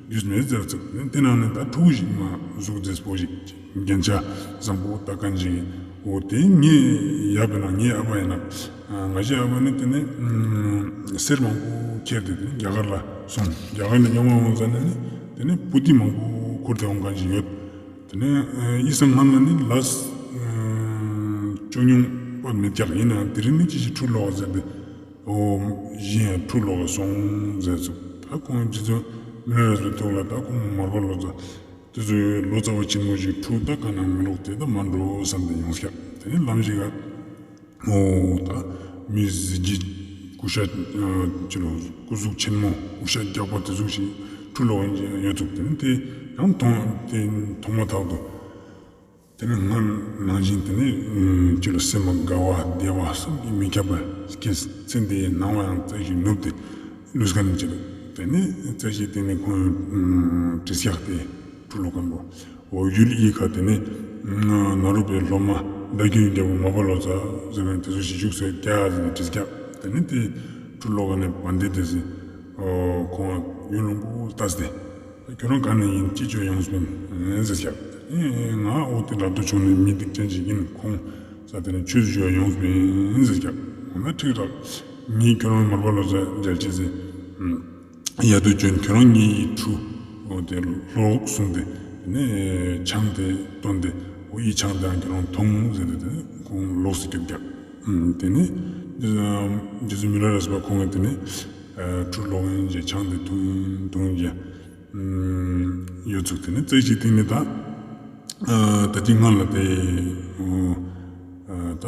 རྒྱུས་མེད་ཟེར་ཚུགས། དེ་ནང་ནས་ད་ཕྲུ་གུ་ཞིག་མ་གཟུགས་མཛེས་པོ་ཞིག་རྒྱན་ཆ་བཟང་པོ་ད་ཁན་ཅིག། འོ་དེ་ངའི་ཡབ་ཡིན་ན་ངའི་ཨ་ཕ་ཡིན་ན་ང་ཞའི་ཨ་ཕ་ནི་དེ་ནས་གསེར་མང་པོ་ཁྱེར་ཏེ་དེ་ནས་རྒྱ་གར་ལ་སོང་། རྒྱ་གར་ལ་ཡོང་བ་འོང་ཙ་ན་ནི་དེ་ནས་པུ་ཏི་མང་པོ་ཁུར་ཏེ་འོང་ཁན་ཞིག་ཡོད། དེ་ནས་ཨི་སང་སྔ་ལ་ནི་ལས་ཅོ་ཉུང་པ་མེད་ཀྱག། ཡིན་ནའང་དེ་རིང་ནི་ཅི་ཞིག་ཁྲུ་ལོག་ཟེར་ཏེ་འོ་གཞན་ཡང་ཁྲུ་ལོག་ག་སོང་ཟེར་ཚུགས། ད་ཁོང་རྗེ་བཙུན་མི་ལ་རས་པའི་ཐུགས་ལ་ད་ཁོང་མར་པ་ལོ་ཙཱ་དེ་ཚོའི་ལོ་ཙཱ་བ་ཆེན་མོ་ཞིག་ཁྲུ་ད་ག་ན་མི་ལོག་དེ་ད་མ་འགྲོ་བསམ་སྟེ་ཡོངས་ཀྱག། དེ་ནས་ལམ་ཞིག་ག་འོ་ད་མི་གཟི་བརྗིད་སྐུ་ཤ་ཅི་ལོ་སྐུ་གཟུགས་ཆེན་མོ་སྐུ་ཤ་རྒྱགས་པ་དེ་ཟུག་ཞིག་ཁྲུ་ལོག་ཡོད་ཚུགས། དེ་ནས་དེ་ཡང་མཐོང་དེ་མཐོང་མ་ཐག་ཏུ་དེ་ནས་སྔར་ནང་བཞིན་དེ་ནས་ཅི་ལོ་སེམས་དགའ་བ་བདེ་བ་བསམ་གྱིས་མི་ཁྱབ་པ་ སྐྱེས། ཚེ་འདིའི་སྣང་བ་ཡང་རྩེ་ཞིག་ནུབ་སྟེ་ལུས་ཁན་ཅིག་འདུག། དེ་ནས་རྩེ་ཞིག་དེ་ནས་ཁོང་ཨ་དྲིས་ཀྱག་སྟེ་ཁྲུ་ལོག་ཁན་བོ། འོ་ཡུལ་ཡི་ཁ་དེ་ནས་ཨ་ནཱ་རོ་པའི་སློབ་མ་བདག་རྒྱུད་རྒྱལ་པོ་མར་པ་ལོ་ཙཱ་ཟེར་ཁན་དེ་ཚོ་ཞིག་བཞུགས་སེ་ཀྱག་ཟེར་ནས་དྲིས་ཀྱག། དེ་ནས་དེ་ཁྲུ་ལོག་ཁན་ནི་བན་དེ་དེ་ཟེར། འོ་ཁོང་ཡུལ་ལུང་པོ་ལྟས་ཏེ། ཁྱོད་རང་ག་ནས་ཡིན། ཅི་བཅོ་ཡོངས་པིན་ཟེར་ཀྱག། ཨེ་ང་འོ་དེ་ལ་དོ་ཆུང་ནས་མི་སྡིག་ཅན་ཞིག་ཡིན། ཁོང་ས་དེ་ནས་ཆོས་བཅོ་ཡོངས་པིན་ཟེར་ཀྱག། འོ་ན་ཁྲིག་རག། ངས་ཁྱོད་རང་མར་པ་ལོ་ཙཱ་མཇལ་ཅེས་ཟེར། ཡ་དོ་ཅོན་ཁྱོད་རང་ངའི་ཁྲུ་འོ་དེ་ལོག་གསུངས་ཏེ་དེ་ནས་ཆང་དེ་བཏོན་ཏེ་འོ་ཡི་ཆང་དེའང་ཁྱོད་རང་འཐུང་ཟེར་ཏེ་དེ་ཁོང་ལོགས་སུ་སྐྱོད་ཀྱག། དེ་ནས་རྗེ་བཙུན་མི་ལ་རས་པ་ཁོང་གིས་དེ་ནས་ཁྲུ་ལོག་ཡིན་ཞེས་ཆང་དེ་འཐུང་འཐུང་ཡ། ཡོད་ཚུགས། དེ་ནས་རྩེ་ཞིག་སྟེང་ནས་ད་ད་ཅི་ང་ལ་དེ་ད་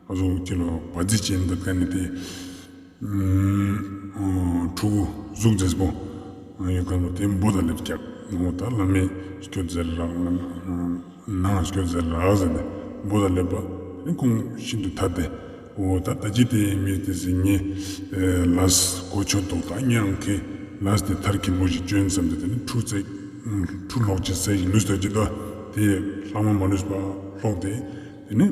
ཨ་ཟུག་ཅི་ལོ་བ་ཙི་ཅན་འདི་ཀ་ནས་དེ་ཕྲུ་གུ་གཟུགས་མཛེས་པོ་ཡོད་ཁན་བོ་དེ་འབོད་ད་ལེབ་ཀྱག། འོ་ད་བླ་མའི་སྐྱོད་ཟེར་རག་ནང་སྐྱོད་ཟེར་རག་ཟེར་ནས་འབོད་ད་ལེབ་པ། དེ་ཁོང་ཤིན་ཏུ་ཐད་དེ། འོ་ད་ད་ཅི་དེ་མི་དེ་ཟེར་ངས་ལས་གོ་ཆོད་དོག། ད་ངས་ཡང་ཁེ་ལས་དེ་མཐར་འཁྱོལ་པོ་ཞིག་བཅོན་བསམ་སྟེ་དེ་ནི་ཁྲུ་རྩེ་ཁྲུ་ལོག་ཅེས་ཟེར་ཞིག་ལུས་ཏེ་ཅི་ད་དེ་ལྷག་མ་མ་ལུས་པ་ལོག་སྟེ་དེ་ནི་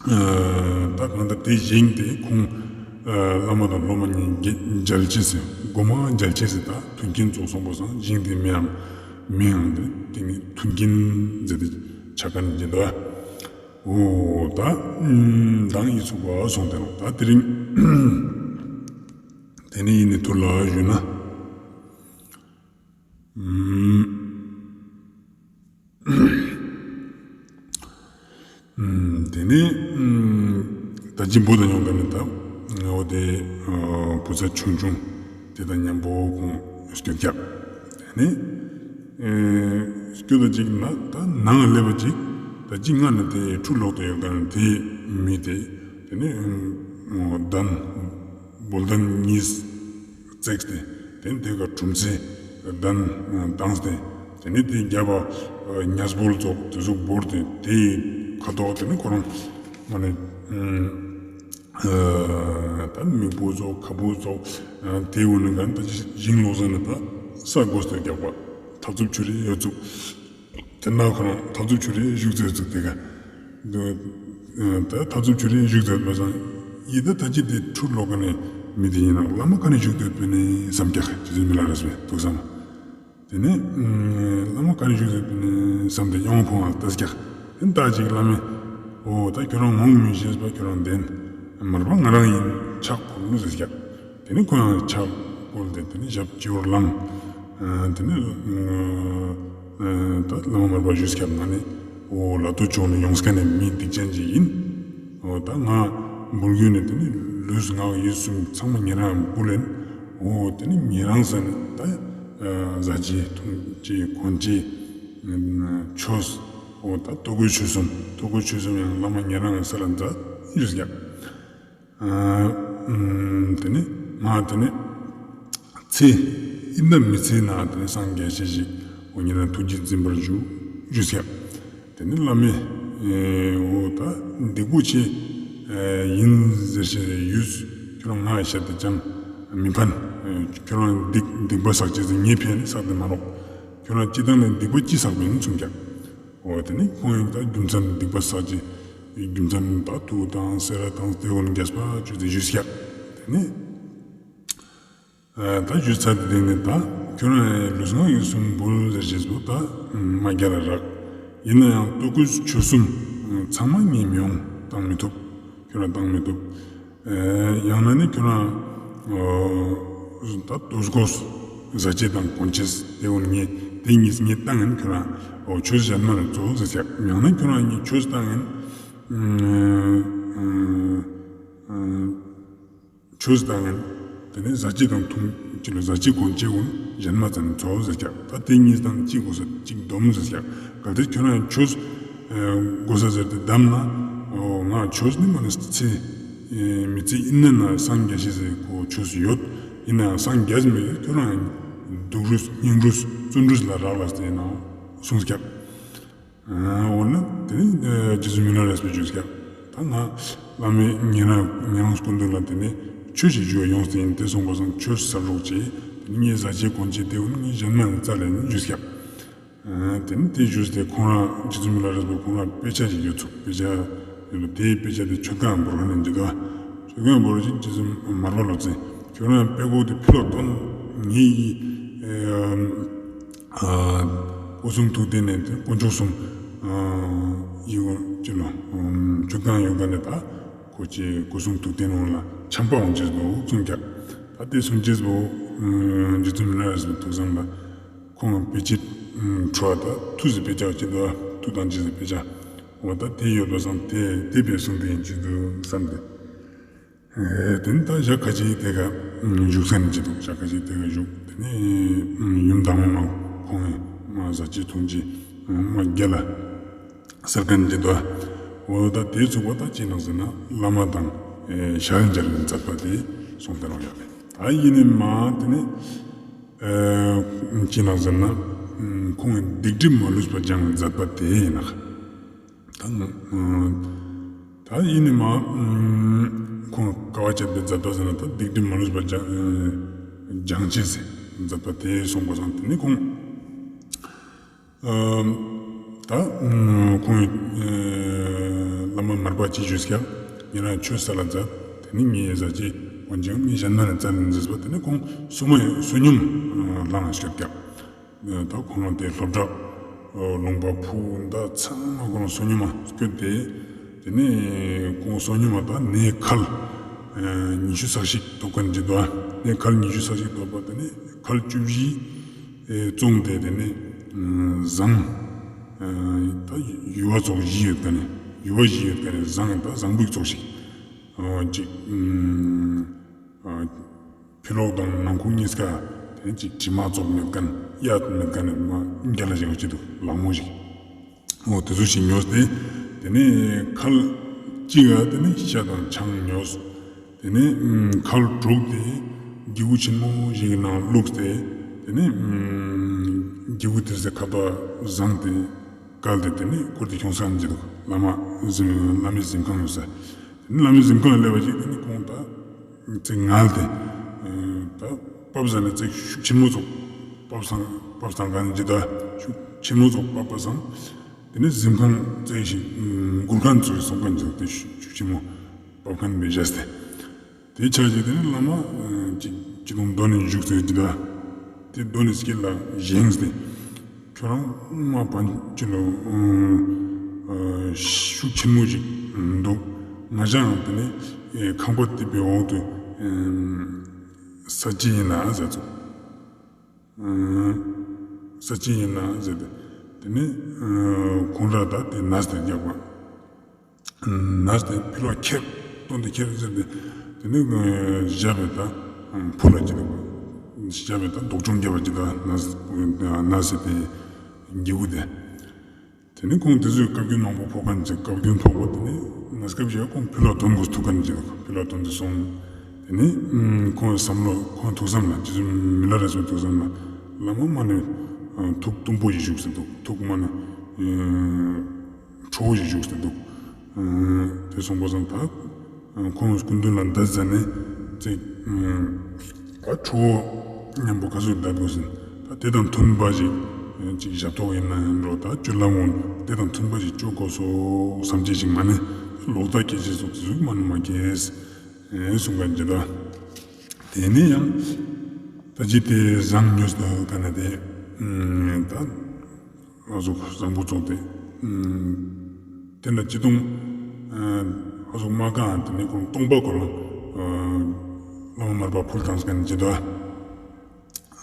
ད་གང་ལྟར་དེ་བཞེངས་ཏེ་ཁོང་བླ་མ་དང་སློབ་མ་གཉིས་མཇལ་ཅེས་ཟེར། གོ་མ་མཇལ་ཅེས་ཟེར། ད་མཐུན་རྐྱེན་ཙོགས་སོང་པ་སང་བཞེངས་ཏེ་མིའང་མིའང་དེ་དེ་ནི་མཐུན་རྐྱེན་ཟེར་ཏེ་ཆ་ཁན་ཅི་འདུག། འོ་ད་མདང་ཡིད་ཚུགས་པ་སོང་སྟེ་ནོ། ད་དེ་རིང་དེ་ནི་ཡིན་ནི་ཐུར་ལ་ཞུས་ན། དེ་ནས་ད་ཅི་འབོད་ད་ཡོང་ཁན་ནི་ད་འོ་དེ་བུ་ཚ་ཆུང་ཆུང་དེ་དང་མཉམ་པོ་ཁོང་སྐྱོད་ཀྱག། དེ་ནས་སྐྱོད་ད་ཅིག་ན་ད་ནང་སླེབས་པ་ཅིག་ད་ཅི་ང་ནི་དེ་ཁྲུ་ལོག་ཏུ་ཡོད་ཁན་དེ་མི་དེ་དེ་ནས་གདན་འབོལ་གདན་གཉིས་བརྩེགས་ཏེ་དེ་ནས་དེ་ཀ་དྲུམ་ཚེ་གདན་བཏང་སྟེ་དེ་ནས་དེ་རྒྱབ་པ་ཉ་སྦོལ་ཙོགས་དེ་ཟུག་བོར་ཏེ་དེ་ཁ་ཐོག་དེ་ནས་ཁོ་རང་མ་ནས་ད་མིག་བུ་ཙོགས་ཁ་བུ་ཙོགས་དེ་འུ་ནི་གན་ད་ཅི་ཞིང་ལོག་ཟ་ནས་ད་ས་གོས་ཏེ་རྒྱག་པ་ཐབ་ཚུབ་ཆུ་རེ་ཡོད་ཚུགས། དེ་ན་ཁོ་རང་ཐབ་ཚུབ་ཆུ་རེ་བཞུགས་ཚོད་ཚུགས་དེ་ག་ད་ཐབ་ཚུབ་ཆུ་རེ་བཞུགས་ཚོད་མ་སང་ཡི་ད་ད་ཅི་དེ་ཁྲུ་ལོག་ཁན་ནི་མི་དེ་ཡིན་ན་བླ་མ་ག་ནས་བཞུགས་ཚོད་པེ་ནི་བསམ་ཀྱག་ཅི་ཟེར་མི་ལ་རས་པས་འདུག་བསམ། དེ་ནས་བླ་མ་ག་ནས་བཞུགས་ཚོད་པེ་ནི་བསམ་སྟེ་ཡོང་ཕོང་བ་ལྟས་ཀྱག། དེ་ད་ཅིག་བླ་མས་འོ་ད་ཁྱོད་རང་ངོ་མི་ཤེས་པ་ཁྱོད་རང་བདེན་མར་པ་ང་རང་ཡིན་ཕྱག་ཕུལ་ཟེར་ཀྱག། དེ་ནས་ཁོ་ཡང་ཕྱག་བཀོལ་ཏེ་དེ་ནས་ཞབས་སྤྱི་བོར་བླངས། དེ་ནས་ད་བླ་མ་མར་པ་བཞུགས་སྐྱབས་ང་ནི་འོ་ལ་ཏོ་ཅོག་ནས་ཡོངས་ཁན་ནི་མི་སྡིག་ཅན་ཅིག་ཡིན། འོ་ད་ང་འབུལ་རྒྱུ་ནི་དེ་ནས་ལུས་ངག་ཡིད་གསུམ་ཚང་མ་ཉེ་རང་འབུལ་ལེན། འོ་དེ་ནས་ཉེ་རང་ས་ནས་ད་ཟ་ཅེས་འཐུང་ཅེས་གོན་ཅེས་ཆོས། འོ་ད་ལྟོ་གོས་ཆོས་གསུམ་ལྟོ་གོས་ཆོས་གསུམ་ཡང་བླ་མ་ཉེ་རང་ས་ལ་མཛད་ཡོད་ཀྱག། དེ་ནས་ང་དེ་ནས་ཚེ་ཨིན་ན་མི་ཚེ་ན་དེ་ནས་སངས་རྒྱས་ཤེས་ཤིག་འོ་ཉེ་རང་ཐུགས་རྗེ་འཛིན་པར་ཞུ་ཞུས་ཀྱག། དེ་ནས་བླ་མས་འོ་ད་སྡིག་པོ་ཆེ་ཡིན་ཟེར་ཤེས་ཡུས་ཁྱོད་རང་ང་ཤད་དེ་ཅང་མི་ཕན། ཁྱོད་རང་སྡིག་སྡིག་པ་བསགས་ཅེས་ཟེར་ངའི་ཕན་བསགས་ཏེ་མ་རོགས། ཁྱོད་རང་སྤྱི་བཏང་ནས་སྡིག་པ་ཅི་བསགས་པ་ཡིན་གསུངས་ཀྱག། འོ་དེ་ནས་ཁོང་ཡང་ད་རྒྱུ་མཚན་སྡིག་པ་བསགས་ཀྱི་རྒྱུ་མཚན་ད་དུག་དང་སེ་ར་དང་སྟེ་འོ་ན་རྒྱས་པ་ཅོས་ཏེ་ཞུས་ཀྱག། དེ་ནས་ད་ཞུས་ཚར་ཏེ་དེ་ནས་ད་ཁྱོད་རང་ལུས་ངག་ཡིད་གསུམ་འབུལ་ཟེར་ཅེས་པོ་ད་མ་རྒྱ་ལ་རག། ཡིན་ན་ཡང་ལྟོ་གོས་ཆོས་གསུམ་ཚང་མ་ངས་མི་ཡོང་བཏང་མི་ཐུབ། ཁྱོད་རང་བཏང་མི་ཐུབ། ཡང་ན་ནི་ཁྱོད་རང་ད་ལྟོ་གོས་ཟ་ཅེས་དང་གོན་ཅེས་དེ་འོ་ན་ངས་དེ་གཉིས་ངས་བཏང་ཡིན། ཁྱོད་རང་འོ་ཆོས་གཞན་མ་ནས་གཙོ་བོ་ཟེར་ཀྱག། ཡང་ན་ཁྱོད་རང་ངས་ཆོས་བཏང་ཡིན། ཆོས་བཏང་ཡིན། དེ་ནས་ཟ་ཅེས་དང་འཐུང་ཅེས་ལ་ཟ་ཅེས་གོན་ཅེས་འོ་ན་གཞན་མ་ཙམ་ནས་གཙོ་བོ་ཟེར་ཀྱག། ད་དེ་གཉིས་དང་གཅིག་གོ་ས་གཅིག་སྡོམ་ཟེར་ཀྱག། གལ་ཏེ་ཁྱོད་རང་ཆོས་གོ་ས་ཟེར་ཏེ་བསྡམས་ན་འོ་ང་ཆོས་ནི་མ་ནི་ཚེ་མི་ཚེ་ཨིན་ན་ན་སངས་རྒྱས་ཤེས་ཟེར་ཁོ་ཆོས་ཡོད། ཡིན་ནའང་སངས་རྒྱས་མི་ཡོད། ཁྱོད་རང་སྡུག་རུས་སྙིང་རུས་བརྩོན་འགྲུས་ལ་རག་ལས་ཏེ་ཡིན་ནའང་གསུངས་ཀྱག། འོ་ན་དེ་ནི་རྗེ་བཙུན་མི་ལ་རས་པས་ཞུས་ཀྱག། ད་ང་བླ་མའི་ཉན་རང་ཉན་རང་སྐུ་མདུན་ལ་དེ་ནས་ཆོས་ཤིག་ཞུ་བ་ཡོངས་ཏེ་ཡིན། དེ་སོང་པ་སང་ཆོས་ཟེར་རོགས་ཅེས་དེ་ནས་ངའི་ཟ་ཆས་གོན་ཆས་དེ་འུ་ངའི་གཞན་མ་ནས་རྩ་ལས་ནས་ཞུས་ཀྱག་དེ་ནས་དེ་ཞུས་ཏེ་ཁོང་རང་རྗེ་བཙུན་མི་ལ་རས་པ་ཁོང་རང་དཔེ་ཆ་ཞིག་ཡོད་ཚུགས། དཔེ་ཆ་ཡོད་པ་དེའི་དཔེ་ཆ་དེ་མཆོད་ཁང་འབོར་ཁ་ནས་འདི་དོ། མཆོད་ཁང་འབོར་ཅིག་རྗེ་བཙུན་མར་པ་ལོ་ཙཱ་ཁྱོད་རང་དཔེ་ཁོག་དེ་ཕུལ་ལ་ཐོན། ངའི་ཨ་སྐུ་གསུང་ཐུགས་རྟེན་ནས་དཀོན་མཆོག་གསུམ་ཨ་ཡི་གོ་ཅི་ལོ་མཆོད་ཁང་ཡོད་ཀ་ནས་ད་ཁོ་ཅི་སྐུ་གསུང་ཐུགས་རྟེན་འོང་ལ་ཆམ་པ་འོང་ཅེས་པོ་གསུང་ཀྱག་ད་དེ་གསུང་ཅེས་པོ་རྗེ་བཙུན་མི་ལ་རས་པའི་ཐུགས་བསམ་ལ་ཁོང་དཔེ་ཆ་འཕྲོ་བ་ད་ཐུགས་སུ་དཔེ་ཆ་ཅི་འདུག་ཐུགས་དང་རྗེས་སུ་དཔེ་ཆ་འོ་ད་དེ་ཡོད་པ་སང་དེ་དེ་བས་གསུང་དེ་ཡིན་ཅི་འདུག་བསམ་སྟེ། དེ་ནི་ད་ཞག་ཁ་ཅིག་དེ་ཀ་བཞུགས་ས་ནི་ཅི་འདུག་ཞག་ཁ་ཅིག་དེ་ཀ་བཞུགས། དེ་ནི་ཡུམ་བདག་མེད་མ་ཁོང་ངི་མ་ཟ་ཆས་འཐུང་ཆས་མ་རྒྱལ་ལ་སེལ་མཁན་ཅི་འདུག་འོ་ད་དེ་ཚུགས་པ་ད་ཅི་ནང་ཟེར་ན་བླ་མ་དང་ཞལ་མཇལ་བའི་མཛད་པ་དེ་སོང་སྟེ་རང་ཡོད་རེད། ད་ཡིན་ནི་མ་དེ་ནི་ཅི་ནང་ཟེར་ན་ཁོང་ངི་སྡིག་སྒྲིབ་མ་ལུས་པ་སྦྱང་བའི་མཛད་པ་དེ་ཡིན་ན། ད་ད་ཡིན་ནི་མ་ཁོང་དཀའ་བ་སྤྱད་པའི་མཛད་པ་ཟེར་ན་ད་སྡིག་སྒྲིབ་མ་ལུས་པ་སྦྱང་སྦྱང་བྱེད་ཟེར་མཛད་པ་དེ་སོང་པ་སང་དེ་ནི་ཁོང་ད་ཁོང་བླ་མ་མར་པ་ཅི་ཞུས་ཀྱག་ཉེ་རང་ཆོས་ས་ལ་མཛད། དེ་ནི་ངའི་ཟ་ཆས་གོན་ཆས་ངའི་གཞན་མ་ནས་རྩ་ནས་མཛད་པ་དེ་ནི་ཁོང་སོ་མ་བསོད་སྙོམས་བླངས་ཤོད་ཀྱག་ད་ཁོང་རང་དེ་སློབ་གྲྭ་ལུང་པ་ཕུ་ད་ཚང་མ་ཁོང་རང་བསོད་སྙོམས་མ་སྐྱོད་དེ། དེ་ནས་ཁོང་བསོད་སྙོམས་མ་ད་ནས་ཁལ་ཉི་ཤུ་རྩ་གཅིག་ཐོབ་མཁན་ཅི་འདུག་ནས་ཁལ་ཉི་ཤུ་རྩ་གཅིག་ཐོབ་པ་དེ་ནས་ཁལ་བཅུ་བཞི་བཙོངས་ཏེ་དེ་ནས་ཟངས་ད་ཡུ་བ་ཙོགས་བཞི་ཡོད་མཁན་ནས་ཡུ་བ་བཞི་ཡོད་མཁན་ནས་ཟངས་ད་ཟངས་བུ་ཙོགས་ཤིག་ཅིག་ཕི་ལོག་དང་ནང་ཁུག་གཉིས་ཀ་དེ་ཅིག་དྲི་མ་ཙོགས་མེད་མཁན་གཡའ་མེད་མཁན་མ་རྒྱལ་ལ་ཞིག་ཅི་འདུག་ལག་མོ་ཞིག་འོ་དེ་ཚོ་ཞིག་ཉོས་ཏེ་དེ་ནས་ཁལ་གཅིག་ག་དེ་ནས་ཤ་དང་ཆང་ཉོས། དེ་ནས་ཁལ་དྲུག་དེ་སྒྱེའུ་ཆེན་མོ་ཞིག་གི་ནང་བླུགས་ཏེ་དེ་ནས་སྒྱེའུ་དེ་ཚོའི་ཁ་དོག་བཟང་སྟེ་བཀལ་ཏེ་དེ་ནས་བསྐུར་ཏེ་ཁྱོངས་ས་ཅི་འདུག་བླ་མ་གཟིམ་བླ་མའི་གཟིམ་ཁང་ཡོད་ས། དེ་ནས་བླ་མའི་གཟིམ་ཁང་ལ་སླེབས་པ་ཅིག་དེ་ནས་ཁོང་ད་ཙིག་ངལ་ཏེ་ད་བབས་ས་ནས་ཙིག་ཤུགས་ཆེན་མོ་ཙོགས་བབས་སང་བབས་སང་ག་ནས་ཅི་ད་ཤུགས་ཆེན་མོ་ཙོགས་བབས་པ་སང་དེ་ནས་གཟིམ་ཁང་ཙིག་ཞིག་མགུལ་ཁང་ཙོགས་སོང་མཁན་ཅིག་དེ་ཤུགས་ཆེན་མོ་བབས་མཁན་བས་བཞག་སྟེ། དེ་ཆ་ཅིག་དེ་ནི་བླ་མ་ཅིག་ཅི་དང་སྡོད་ནས་བཞུགས་ཟེར་ཅི་ད། དེ་སྡོད་ནས་སྐེ་ལ་བཞེངས་ཏེ། ཁྱོད་རང་མ་པན་ཅི་ལོ་ཤུགས་ཆེན་མོ་ཞིག་འདུག་ང་ཅག་དེ་ནི་ཁང་པ་དེ་པའི་འོག་ཏུ་ས་ཅི་ཡིན་ན་ཟེར་ཚུགས། ས་ཅི་ཡིན་ན་ཟེར་ཏེ། དེ་ནི་ཁོང་ར་ད་དེ་ནས་དེ་རྒྱག་པ། ནས་དེ་ཕི་ལོག་ཁྱེར་སྟོན་ཏེ་ཁྱེར་ཟེར་ཏེ། དེ་ནི་ཞབས་པད་ཕུལ་ལ་ཅི་འདུག་ཞབས་པད་མདོག་ཅུང་རྒྱབ་པ་ཅི་འདུག་ནས་ནས་དེ་སྒྱེའུ་དེ། དེ་ནི་ཁོང་དེ་ཚོས་བཀའ་བཀྱོན་མང་པོ་ཕོག་མཁན་ཅིག་བཀའ་བཀྱོན་ཕོག་པ་དེ་ནི་ནས་སྐབས་ཤིག་ཁོང་ཕི་ལོག་ཐོན་དགོས་ཐུག་མཁན་ཅིག་འདུག་ཕི་ལོག་ཐོན་ཏེ་སོང་། དེ་ནི་ཁོང་བསམ་བློ་ཁོང་ཐུགས་བསམ་ལ་རྗེ་བཙུན་མི་ལ་རས་པའི་ཐུགས་བསམ་ལ་བླ་མ་མ་ནི་ཐུགས་གཏུམ་པོ་ཞིག་བཞུགས་སེ་འདུག་ཐུགས་མ་ནི་ཁྲོ་བོ་ཞིག་བཞུགས་སེ་འདུག་དེ་སོང་པ་སང་ད་ཁོང་སྐུ་མདུན་ལ་འདི་ཟ་ནས་ཙིག་ད་ཁྲོ་བོ་མཉམ་པོ་ག་ཟུག་བསྡད་དགོས་ཟིན། ད་དེ་དང་མཐུན་པ་ཞིག་ཅིག་ཞབས་ཏོག་ཡིན་ན་ཡིན་རོགས་ད་སྤྱོད་ལམ་འོང་དེ་དང་མཐུན་པ་ཞིག་སྤྱོད་དགོས་སོ་བསམ་བྱེད་ཅིག་མ་ནི་ལོག་ལྟ་སྐྱེ་ཅེས་སོགས་ཟུག་མ་ནི་མ་སྐྱེས་གསུང་མཁན་ཅི་ད། དེ་ནས་ཡང་ད་ཅི་དེ་ཟངས་ཉོས་ད་ག་ན་དེ་ད། ཨ་ཟུག་བཟང་པོ་བཙོངས་ཏེ། དེ་ན་ཅི་དུང་ཨ་ཟུག་མ་གང་དེ་ནི་ཁོང་སྟོང་པ་ཁོ་རང་བླ་མ་མར་པ་ཕུལ་བཏང་སྐན་ཅི་ད།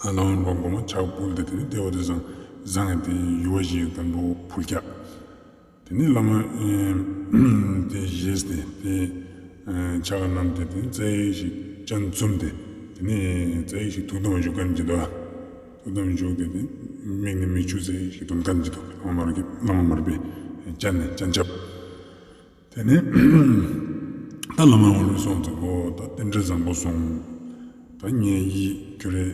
བླ་མ་མར་པ་མགོ་མ་ཕྱག་ཕུལ་ཏེ་དེ་ནི་དེ་བ་དེ་བཟང་བཟང་ཡང་དེ་ཡུ་བ་ཞིག་ཡོད་མཁན་པོ་ཕུལ་ཀྱག་དེ་ནི་བླ་མ་དེ་བཞེས་ཏེ་དེ་ཕྱག་བསྣམས་ཏེ་དེ་ནི་རྩེ་ཞིག་སྤྱན་བཙུམས་ཏེ་དེ་ནི་རྩེ་ཞིག་ཐུགས་དམ་བཞུགས་མཁན་ཅི་ད། ཐུགས་དམ་བཞུགས་ཏེ་དེ་མིག་ནས་མིག་ཆུ་ཟེར་ཞིག་འདོན་མཁན་ཅི་འདུག་བླ་མ་མར་པའི་སྤྱན་ནས་སྤྱན་ཆབ། དེ་ནས་ད་བླ་མ་འོང་ལུགས་སོང་ཙང་ཨོ་ད་རྟེན་འབྲེལ་བཟང་པོ་སོང་། ད་ངའི་ཡིད་ཁྱོད་རེ་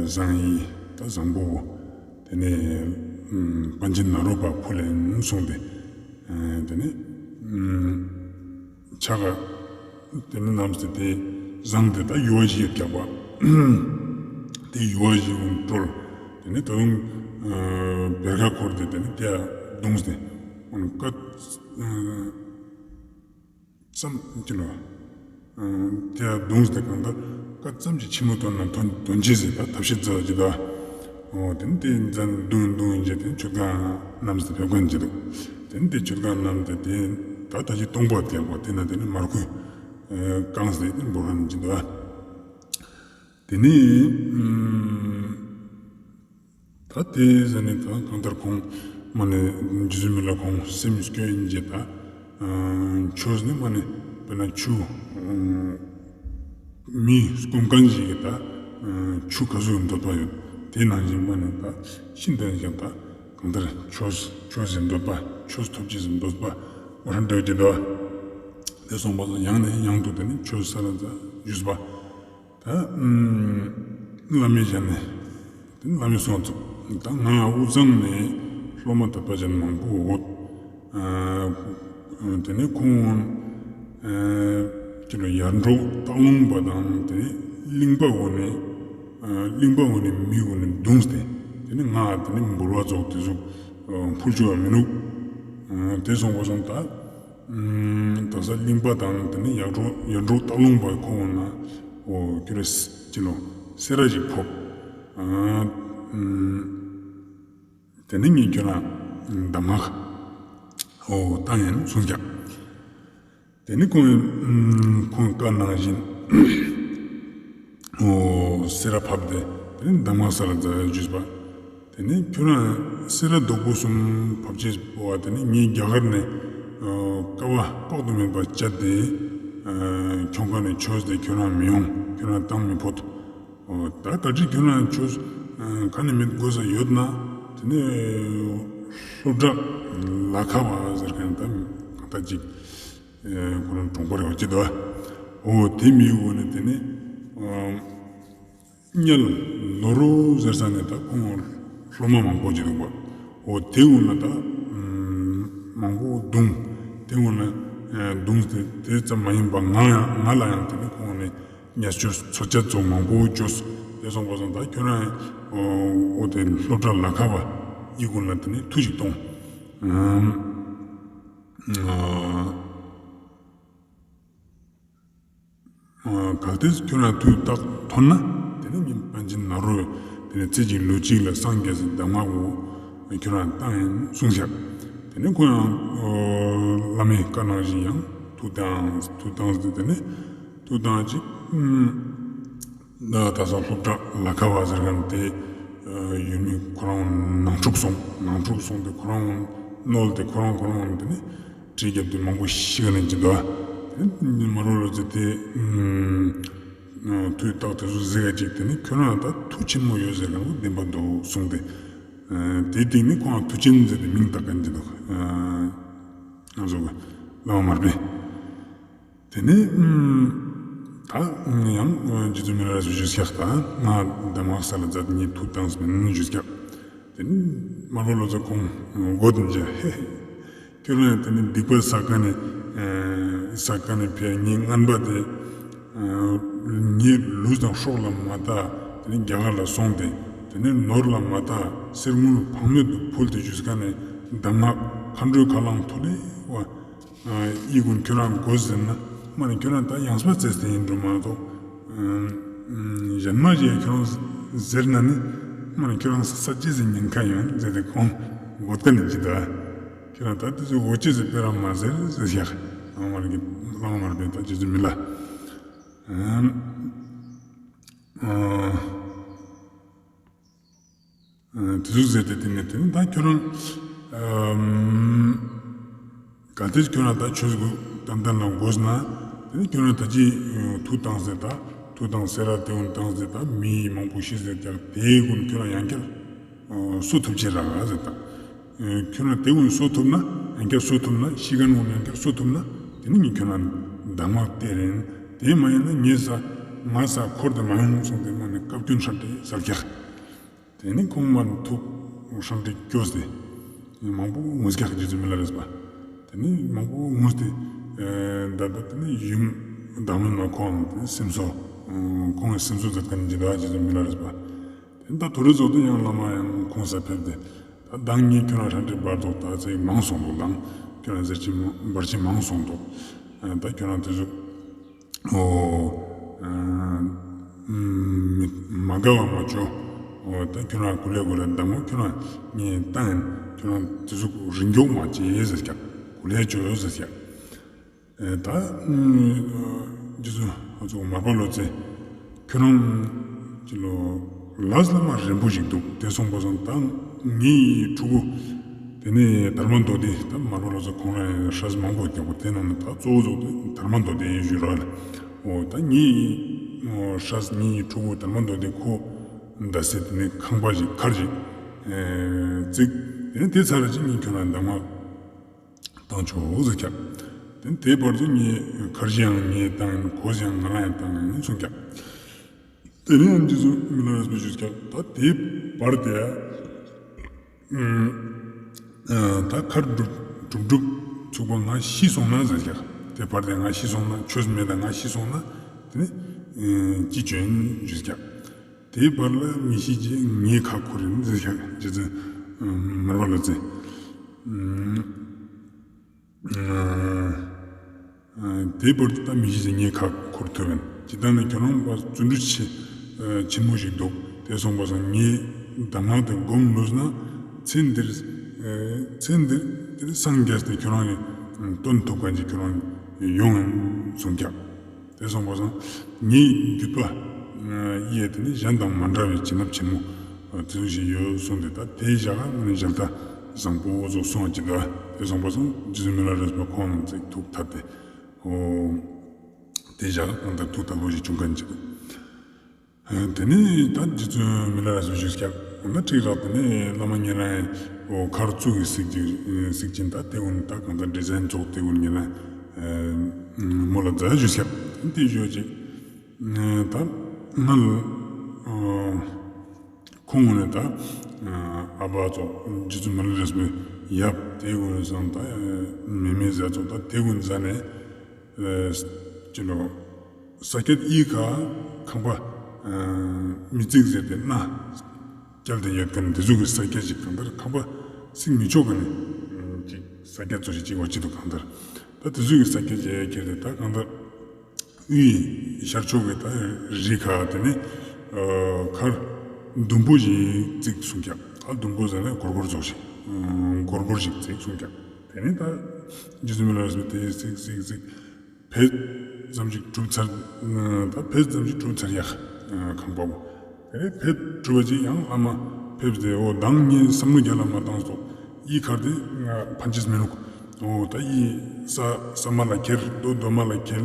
བཟང་ཡིད་ད་བཟང་པོ། དེ་ནས་པཎ་ཆེན་ནཱ་རོ་པ་ཕུལ་ལེན་སོང་སྟེ། དེ་ནས། ཕྱག་ག་ཏེ་ནེ་བསྣམས་ཏེ་ཏེ་བཟང་སྟེ་ད་ཡུ་བ་ཞིག་ཡོད་ཀྱག་པ། ཏེ་ཡུ་བ་ཞིག་གུན་བཀྲོལ། ཏེ་ནེ་ད་རུང་བེར་ཀ་ཁོར་ཏེ་ཏེ་ནེ་ཏེ་བརྡུངས་ཏེ་ཀ་ཙམ་ཅི་ནོ། ཏེ་བརྡུངས་ཏེ་གང་ལྟར་ཀ་ཙམ་ཅིག་ཆེན་མོ་ཐོན་ན་ཐོན་ཐོན་ཅེས་ཟེར་ད་ཐབས་ཤེས་ཙོགས་ཅིག་ད། འོ་ཏེ་ནེ་ཏེ་ཛ་ནེ་བརྡུང་བརྡུང་ཡིན་ཅེས་ཏེ་མཆོད་ཁང་བསྣམས་ཏེ་ཕེབས་ཁན་ཅིག་འདུག། ཏེ་ནེ་ཏེ་མཆོད་ཁང་བསྣམས་ཏེ་ཏེ་ད་ད་ཅི་སྟོང་པ་ཏེ་ཡག་པོ་ཏེ་ན་ཏེ་ནེ་མར་ཁུ་བཀང་སྟེ་ཏེ་འབོར་ཁན་ཅིག་འདུག། ཏེ་ནེ་ད་ཏེ་ཟ་ནེ་ད་གང་ལྟར་ཁོང་མ་ནེ་རྗེ་བཙུན་མི་ལ་ཁོང་སེམས་སྐྱོ་ཡིན་ཅེས་ད་ཆོས་ནི་མ་ནེ་དཔེར་ན་ཆུ་མི་སྐོམ་ཁན་ཞིག་གི་ད་ཆུ་ག་ཟུག་འདོད་པ་ཡོད། ཏེ་ནང་བཞིན་མ་ནེ་ད་ཤིན་ཏུ་ཡང་ད་གང་ལྟར་ཆོས་ཆོས་ཟེར་འདོད་པ་ཆོས་ཐོབ་ཅེས་ཟེར་འདོད་པ་འོ་ཧྲན་ཏེ་ཡོད་ཅེས་འདུག། ཏེ་སོང་པ་སང་ཡང་ནས་ཡང་དུ་ཏེ་ནེ་ཆོས་ས་ལ་ཛ་ཞུས་པ། ད་བླ་མའི་ཞལ་ནས་ཏེ་ནེ་བླ་མའི་གསུང་ཚུགས། ད་ང་དབུས་གཙང་ནས་སློབ་མ་དད་པ་ཅན་མང་པོ་འོ། ཏེ་ནེ་ཁོང་ཅི་ལོ་ཡར་འབྲོག་སྟག་ལུང་པ་དང་ཏེ་ནེ་གླིང་པ་འོ་ནས་གླིང་པ་འོ་ནས་མི་འོ་ནས་བརྡུངས་ཏེ་ཏེ་ནེ་ང་ཏེ་ནེ་འབུལ་བ་ཙོགས་ཏེ་ཟུག་ཕུལ་ཆོག་མི་ནུག། ཏེ་སོང་པ་སང་ད་དག་ས་གླིང་པ་དང་ཏེ་ནེ་ཡར་འབྲོག་ཡར་འབྲོག་སྟག་ལུང་པ་ཁོང་ན་འོ་ཁྱོད་ར་ཅི་ལོ་སེ་ར་ཞིག་ཕོབ། ཏེ་ནེ་ངས་ཁྱོད་རང་གདམས་ངག་འོ་བཏང་ཡིན་གསུངས་ཀྱག། ཏེ་ནེ་ཁོང་ཁོང་བཀའ་གནང་བཞིན་འོ་སེ་ར་ཕབ་སྟེ་ཏེ་ནེ་གདམས་ངག་ས་ལ་ཛ་ཞུས་པ། ཏེ་ནེ་ཁྱོད་རང་སེ་ར་སྡོང་པོ་གསུམ་ཕབ་ཅེས་པོ་བ་ཏེ་ནེ་ངས་རྒྱ་གར་ནས་དཀའ་བ་དཔག་ཏུ་མེད་པ་སྤྱད་དེ་ཁྱོང་ཁན་ནི་ཆོས་ཏེ་ཁྱོད་རང་མི་ཡོང་། ཁྱོད་རང་བཏང་མི་ཕོད། འོ་ད་ག་ཅི་ཁྱོད་རང་ཆོས་ཁ་ནས་མེད་དགོས་ས་ཡོད་ན་ཏེ་ནེ་སློབ་གྲྭ་ལ་ཁ་བ་ཟེར་ཁན་ད་ད་ཅིག་ཁོ་རང་གྲོང་པ་རེ་བ་ཅི་འདུག། འོ་ཏེ་མི་འོ་ནས་ཏེ་ནེ་གཉལ་ནོར་རོ་ཟེར་ས་ནས་ད་ཁོང་སློབ་མ་མང་པོ་ཅིག་འདུག་པ། འོ་ཏེ་འོ་ན་ད་མང་པོ་བརྡུངས། ཏེ་འོ་ན་བརྡུངས་ཏེ་ཏེ་ཙམ་མ་ཡིན་པ་ང་ཡང་ང་ལ་ཡང་ཏེ་ནེ་ཁོང་ནས་ཉེས་སྤྱོད་ཚོགས་བཅད་ཙོགས་མང་པོ་བཅོས། ཏེ་སོང་པ་སང་ད་ཁྱོད་རང་འོ་ཏེ་སློབ་གྲྭ་ལ་ཁ་བ་ཡི་གུན་ལ་ཏེ་ནེ་ཐུགས་ཤིག་གཏོང་། གལ་ཏེ་ཁྱོད་རང་དུས་རྟག་ཐོན་ན་ཏེ་ནེ་ངས་པཎ་ཆེན་ནཱ་རོ་ཏེ་ནེ་ཚེ་གཅིག་ལུས་གཅིག་ལ་སངས་རྒྱས་སི་གདམས་ངག་པོ་ཁྱོད་རང་བཏང་ཡིན་གསུངས་ཤག། ཏེ་ནེ་ཁོ་ཡང་བླ་མའི་བཀའ་གནང་བཞིན་ཡང་ཐུགས་བཏང་ཐུགས་བཏང་སྟེ་ཏེ་ནེ་ཐུགས་བཏང་ཅིག་ད་ད་ས་སློབ་གྲྭ་ལ་ཁ་བ་ཟེར་ཁན་ཏེ་ཡུལ་མི་ཁོ་རང་ནང་འཁྲུག་སོང་། ནང་འཁྲུག་སོང་སྟེ་ཁོ་རང་གནོད་དེ་ཁོ་རང་ཁོ་རང་ཏེ་ནེ་གྲི་རྒྱབ་སྟེ་མང་པོ་ཤི་ཁན་ཅིག་འདུག། ཏེ་ནེ་མ་རོ་ལོ་ཙེ་ཏེ་དུས་རྟག་ཏུ་ཟུག་ཟེར་ག་ཅིག་ཏེ་ནེ་ཁྱོད་རང་ད་མཐུ་ཆེན་མོ་ཡོད་ཟེར་ཁན་བོ་བདེན་པ་འདུག་གསུངས་ཏེ། ཏེའི་སྟེང་ནེ་ཁོང་མཐུ་ཆེན་ཟེར་ཏེ་མིང་བཏགས་ཁན་ཅིག་འདུག། ང་ཚོ་གི་བླ་མ་མར་པས། ཏེ་ནེ་ད་ཡང་རྗེ་བཙུན་མི་ལ་རས་པས་ཞུས་ཀྱག། ད་ང་གདམས་ངག་ས་ལ་ཛ་ནེ་ཐུགས་བཏངས་མེན་ཞུས་ཀྱག། ཏེ་ནེ་མ་རོ་ལོ་ཙེ་ཁོང་མགོ་བོ་འཇགས། ཧེ་ཧེ། ཁྱོད་རང་ཏེ་ནེ་སྡིག་པ་བསགས་ཁན་ནི་བསགས་ཁན་ནི་ཕིའ་ངའི་རྔན་པ་ཏེ་ངའི་ལུས་དང་སྲོག་ལ་མ་བལྟ། ཏེ་ནེ་རྒྱ་གར་ལ་སོང་སྟེ་ཏེ་ནེ་ནོར་ལ་མ་བལྟ། གསེར་དངུལ་བག་མེད་དུ་ཕུལ་ཏེ་ཞུས་ཁན་ནི་གདམས་ངག་མཁའ་འགྲོའི་ཁ་རླངས་ཐོ་ལེ་བ་ཨི་གུན་ཁྱོད་རང་དགོས་ཟེར་ན་མ་ནེ་ཁྱོད་རང་ད་ཡང་སྤ་རྩེས་ཏེ་ཡིན་འགྲོ་མ་གཏོགས་གཞན་མ་ཞིག་ཁྱོད་རང་ཟེར་ན་ནི་མ་ནེ་ཁྱོད་རང་ས་ཅི་ཟེར་ཉེན་ཁ་ཡོང་ཟེར་ཏེ་ཁོང་མགོ་བོ་ཀ་ནེ་ཅི་ད་ཁྱོད་རང་ད་ཏེ་ཚོ་འོ་ཅི་ཟེར་སྤེ་ར་མ་ཟེར་ཟེར་ཡག་ཨ་མ་རེ་གི་བླ་མ་མར་པས་ད་རྗེ་བཙུན་མི་ལ། ཏེ་ཟུག་ཟེར་ཏེ་ཏེ་ནེ་ཏེ་ནེ་ད་ཁྱོད་རང་གལ་ཏེ་ཁྱོད་རང་ད་ཆོས་གོས་ཏན་ཏན་ལ་གོས་ན་ཏེ་ནེ་ཁྱོད་རང་ད་ཅི་ཐུགས་བཏང་ཟེར་ད་ཐུགས་བཏང་ཟེར་ར་ཏེ་གུན་བཏང་ཟེར་ད་མི་མང་པོ་ཤི་ཟེར་ཀྱག་ཏེ་གུན་ཁྱོད་རང་ཡང་བསྐྱར་གསོ་ཐུབ་ཅེས་རག་ཟེར་ད། ཁྱོད་རང་ཏེ་གུན་གསོ་ཐུབ་ན་ཡང་བསྐྱར་གསོ་ཐུབ་ན་ཤི་ཁན་གུན་ཡང་བསྐྱར་གསོ་ཐུབ་ན་ཏེ་ནེ་ངས་ཁྱོད་རང་གདམས་ངག་སྟེར་ཡིན། ཏེ་མ་ཡིན་ན་ངའི་ས་ང་ས་འཁོར་ཏེ་མ་ཡོང་གསུངས་ཏེ་མ་ནེ་བཀའ་བཀྱོན་ཧྲན་ཏེ་ཟེར་ཀྱག། ཏེ་ནེ་ཁོང་མ་ཐུགས་ཧྲན་ཏེ་སྐྱོ་སྟེ་མང་པོ་ངུས་ཀྱག་རྗེ་བཙུན་མི་ལ་རས་པ། ཏེ་ནེ་མང་པོ་ངུས་ཏེ་ ད་ད་དེ་ནི་ཡུམ་བདག་མེད་མ་ཁོང་དེ་ནི་སེམས་གསོ་ཁོང་གི་སེམས་གསོ་མཛད་མཁན་ཅིག་འདུག་ཨ། རྗེ་བཙུན་མི་ལ་རས་པ། དེ་ད་དོ་རུ་ཚོགས་དུ་ཡང་བླ་མ་ཡང་ཁོང་ས་ཕེབས་ཏེ་ད་མདང་ཉིན་ཁྱོད་རང་ཧྲ་ཏི་བར་དོག་ད་ཚེ་མང་སོང་འདུག་དང་ཁྱོད་རང་ཟེར་ཅིག་བར་ཆད་མང་སོང་འདུག་ད་ཁྱོད་རང་དེ་ཟུག་འོ། མི་མ་དགའ་བ་མ་བྱོ། འོ་ད་ཁྱོད་རང་གུ་ལེ་གུ་ལེ་མདང་མོ་ཁྱོད་རང་ངས་བཏང་ཡིན། ཁྱོད་རང་དེ་ཟུག་རིང་མགྱོགས་མ་བྱེད་ཟེར་ཀྱག་གུ་ལེ་བྱོ་ཟེར་ཀྱག་ད་རྗེ་བཙུན་ཨ་ཙོགས་མར་པ་ལོ་ཙཱ་ཁྱོད་རང་ཅི་ལོ་ལས་བླ་མ་རན་པོ་ཞིག་འདུག་དེ་སོང་པ་སང་ད་ངའི་ཕྲུ་གུ་དེ་ནས་དར་མ་མདོ་སྡེ་ད་མར་པ་ལོ་ཙཱ་ཁོང་རང་ཡང་སྲས་མང་པོ་ཀྱག་པོ་དེ་ནང་ནས་ད་གཙོ་བོ་ཚོགས་དེ་དར་མ་མདོ་སྡེ་ཡིན་ཞུ་ར་ལ། འོ་ད་ངའི་སྲས་ངའི་ཕྲུ་གུ་དར་མ་མདོ་སྡེ་ཁོ་ད་སེ་དེ་ནས་ཁང་པ་ཞིག་མཁར་ཞིག་བརྩིགས། དེ་ནས་དེ་ཚར་རྗེས་ངས་ཁྱོད་རང་གདམས་ངག་བཏང་ཆོག་ཟེར་ཀྱག་དེ་དེའི་བར་དུ་ངས་མཁར་གཞི་ཡང་ངས་བཏང་ཡིན། གོས་ཡང་ང་རང་ཡང་བཏང་ཡིན་གསུངས་ཀྱག་དེ་ནས་ཡང་རྗེ་བཙུན་མི་ལ་རས་པས་ཞུས་ཀྱག་ད་དེའི་བར་དེ་ད་མཁར་སྒྲུབ་སྒྲུབ་སྒྲུབ་ཚུགས་པ་ང་ཤི་སོང་ན་ཟེར་ཀྱག་དེ་བར་དེ་ང་ཤི་སོང་ན་ཆོས་མེད་ད་ང་ཤི་སོང་ན་དེ་ནས་ཅི་བྱོན་ཞུས་ཀྱག་དེའི་བར་ལ་མི་ཤི་རྗེས་ངའི་ཁ་འཁོར་ཡིན་ཟེར་ཀྱག་རྗེ་བཙུན་མར་པ་ལོ་ཙཱས། དེའི་བར་དུ་ད་མི་ཤི་རྗེས་ངའི་ཁ་འཁོར་ཐུབ་ཡིན། ཇི་ལྟར་ན་ཁྱོད་རང་པ་བརྩོན་འགྲུས་ཆེ་ཆེན་མོ་ཞིག་འདུག་དེ་སོང་པ་སང་ངའི་གདམས་ངག་དེ་སྒོམ་ལུས་ན་ཚེ་འདིར་ཚེ་འདིར་དེར་སངས་རྒྱས་ཏེ་ཁྱོད་རང་གི་དོན་ཐུབ་མཁན་ཅིག་ཁྱོད་རང་ཡོང་ཡིན་གསུངས་ཀྱག་དེ་སོང་པ་སང་ངའི་རྒྱུད་པ་ཡིས་དེ་ནི་གཞན་དང་མ་འདྲ་བའི་བྱིན་རླབས་ཆེན་མོ་དེ་ཟུག་ཞིག་ཡོད་གསུངས་ཏེ་ད་དེའི་ཞག་ནི་ཞལ་ཏ་བཟང་པོ་ཙོགས་གསུངས་ཀྱི་འདུག་དེ་སོང་པ་སང་རྗེ་བཙུན་མི་ལ་རས་པ་ཁོང་ཚིག་ཐུགས་ཐད་དེ་འོ་དེའི་ཞག་གང་ལྟར་ཐུགས་དལ་པོ་ཞིག་བྱུང་མཁན་ཅིག་འདུག་དེ་ནས་ད་རྗེ་བཙུན་མི་ལ་རས་པས་ཞུས་ཀྱག་འོ་ན་ཁྲིག་རག་དེ་ནས་བླ་མ་ཉེ་རང་འོ་མཁར་བཙུགས་ཀྱི་གཟིགས་ཀྱི་གཟིགས་ཀྱིན་ད་དེ་ཀུན་ད་གང་ལྟར་འདྲི་ཟན་ཚོགས་དེ་ཀུན་ཉེ་རང་མོ་ལ་མཛད་ཞུས་ཀྱག་དེ་ཞུས་ཅིག་ད་ང་ལ་ཁོང་ངོ་ནས་ད་ཨ་ཕ་ཚོ་རྗེ་བཙུན་མི་ལ་རས་པའི་ཡབ་དེ་ཀུན་སང་ད་མེ་མེ་ཟས་ཚོ་ད་དེ་ཀུན་ཟ་ནས་ཅི་ལོ། ས་སྐྱ་ཡི་ཁ་ཁང་པ་མི་རྩིག་ཟེར་ཏེ་ན་སྐྱལ་ཏེ་ཡོད་མཁན་དེ་ཟུག་གི་ས་སྐྱ་ཞིག་གང་ལྟར་ཁང་པ་བརྩིགས་མི་ཆོག་མཁན་ཅིག་ས་སྐྱ་ཚོ་ཞིག་ཅིག་བ་ཅི་འདུག་གང་ལྟར་ད་དེ་ཟུག་གི་ས་སྐྱ་ཞིག་ཁྱེར་ཏེ་ད་གང་ལྟར་དབུས་ཤར་ཕྱོགས་ཀྱི་ད་རི་ཁ་དེ་ནས་མཁར་ཟླུམ་པོ་ཞིག་བརྩིགས་གསུངས་ཀྱག་ད་ཟླུམ་པོ་ཟེར་ན་སྒོར་སྒོར་ཙོགས་ཤིག་སྒོར་སྒོར་ཞིག་བརྩིགས་གསུངས་ཀྱག་དེ་ནས་ད་རྗེ་བཙུན་མི་ལ་རས་པས་དེ་བརྩིགས་བརྩིགས་བརྩིགས། ཕེབས་ཙམ་ཞིག་གྲུབ་ཚར། ད་ཕེབས་ཙམ་ཞིག་གྲུབ་ཚར་ཡག་ཁང་པ་བོ། དེ་ནས་ཕེབས་གྲུབ་པ་ཅིག་ཡང་བླ་མ་ཕེབས་ཏེ་འོ་མདང་ངས་བསམ་བློ་རྒྱ་ལ་མ་བཏང་སོགས་ཡི་ཁར་དེ་ང་ཕན་ཆད་མི་ནུག་འོ་ད་ཡི་ས་ས་མ་ལ་ཁྱེར་རྡོ་རྡོ་མ་ལ་ཁྱེར་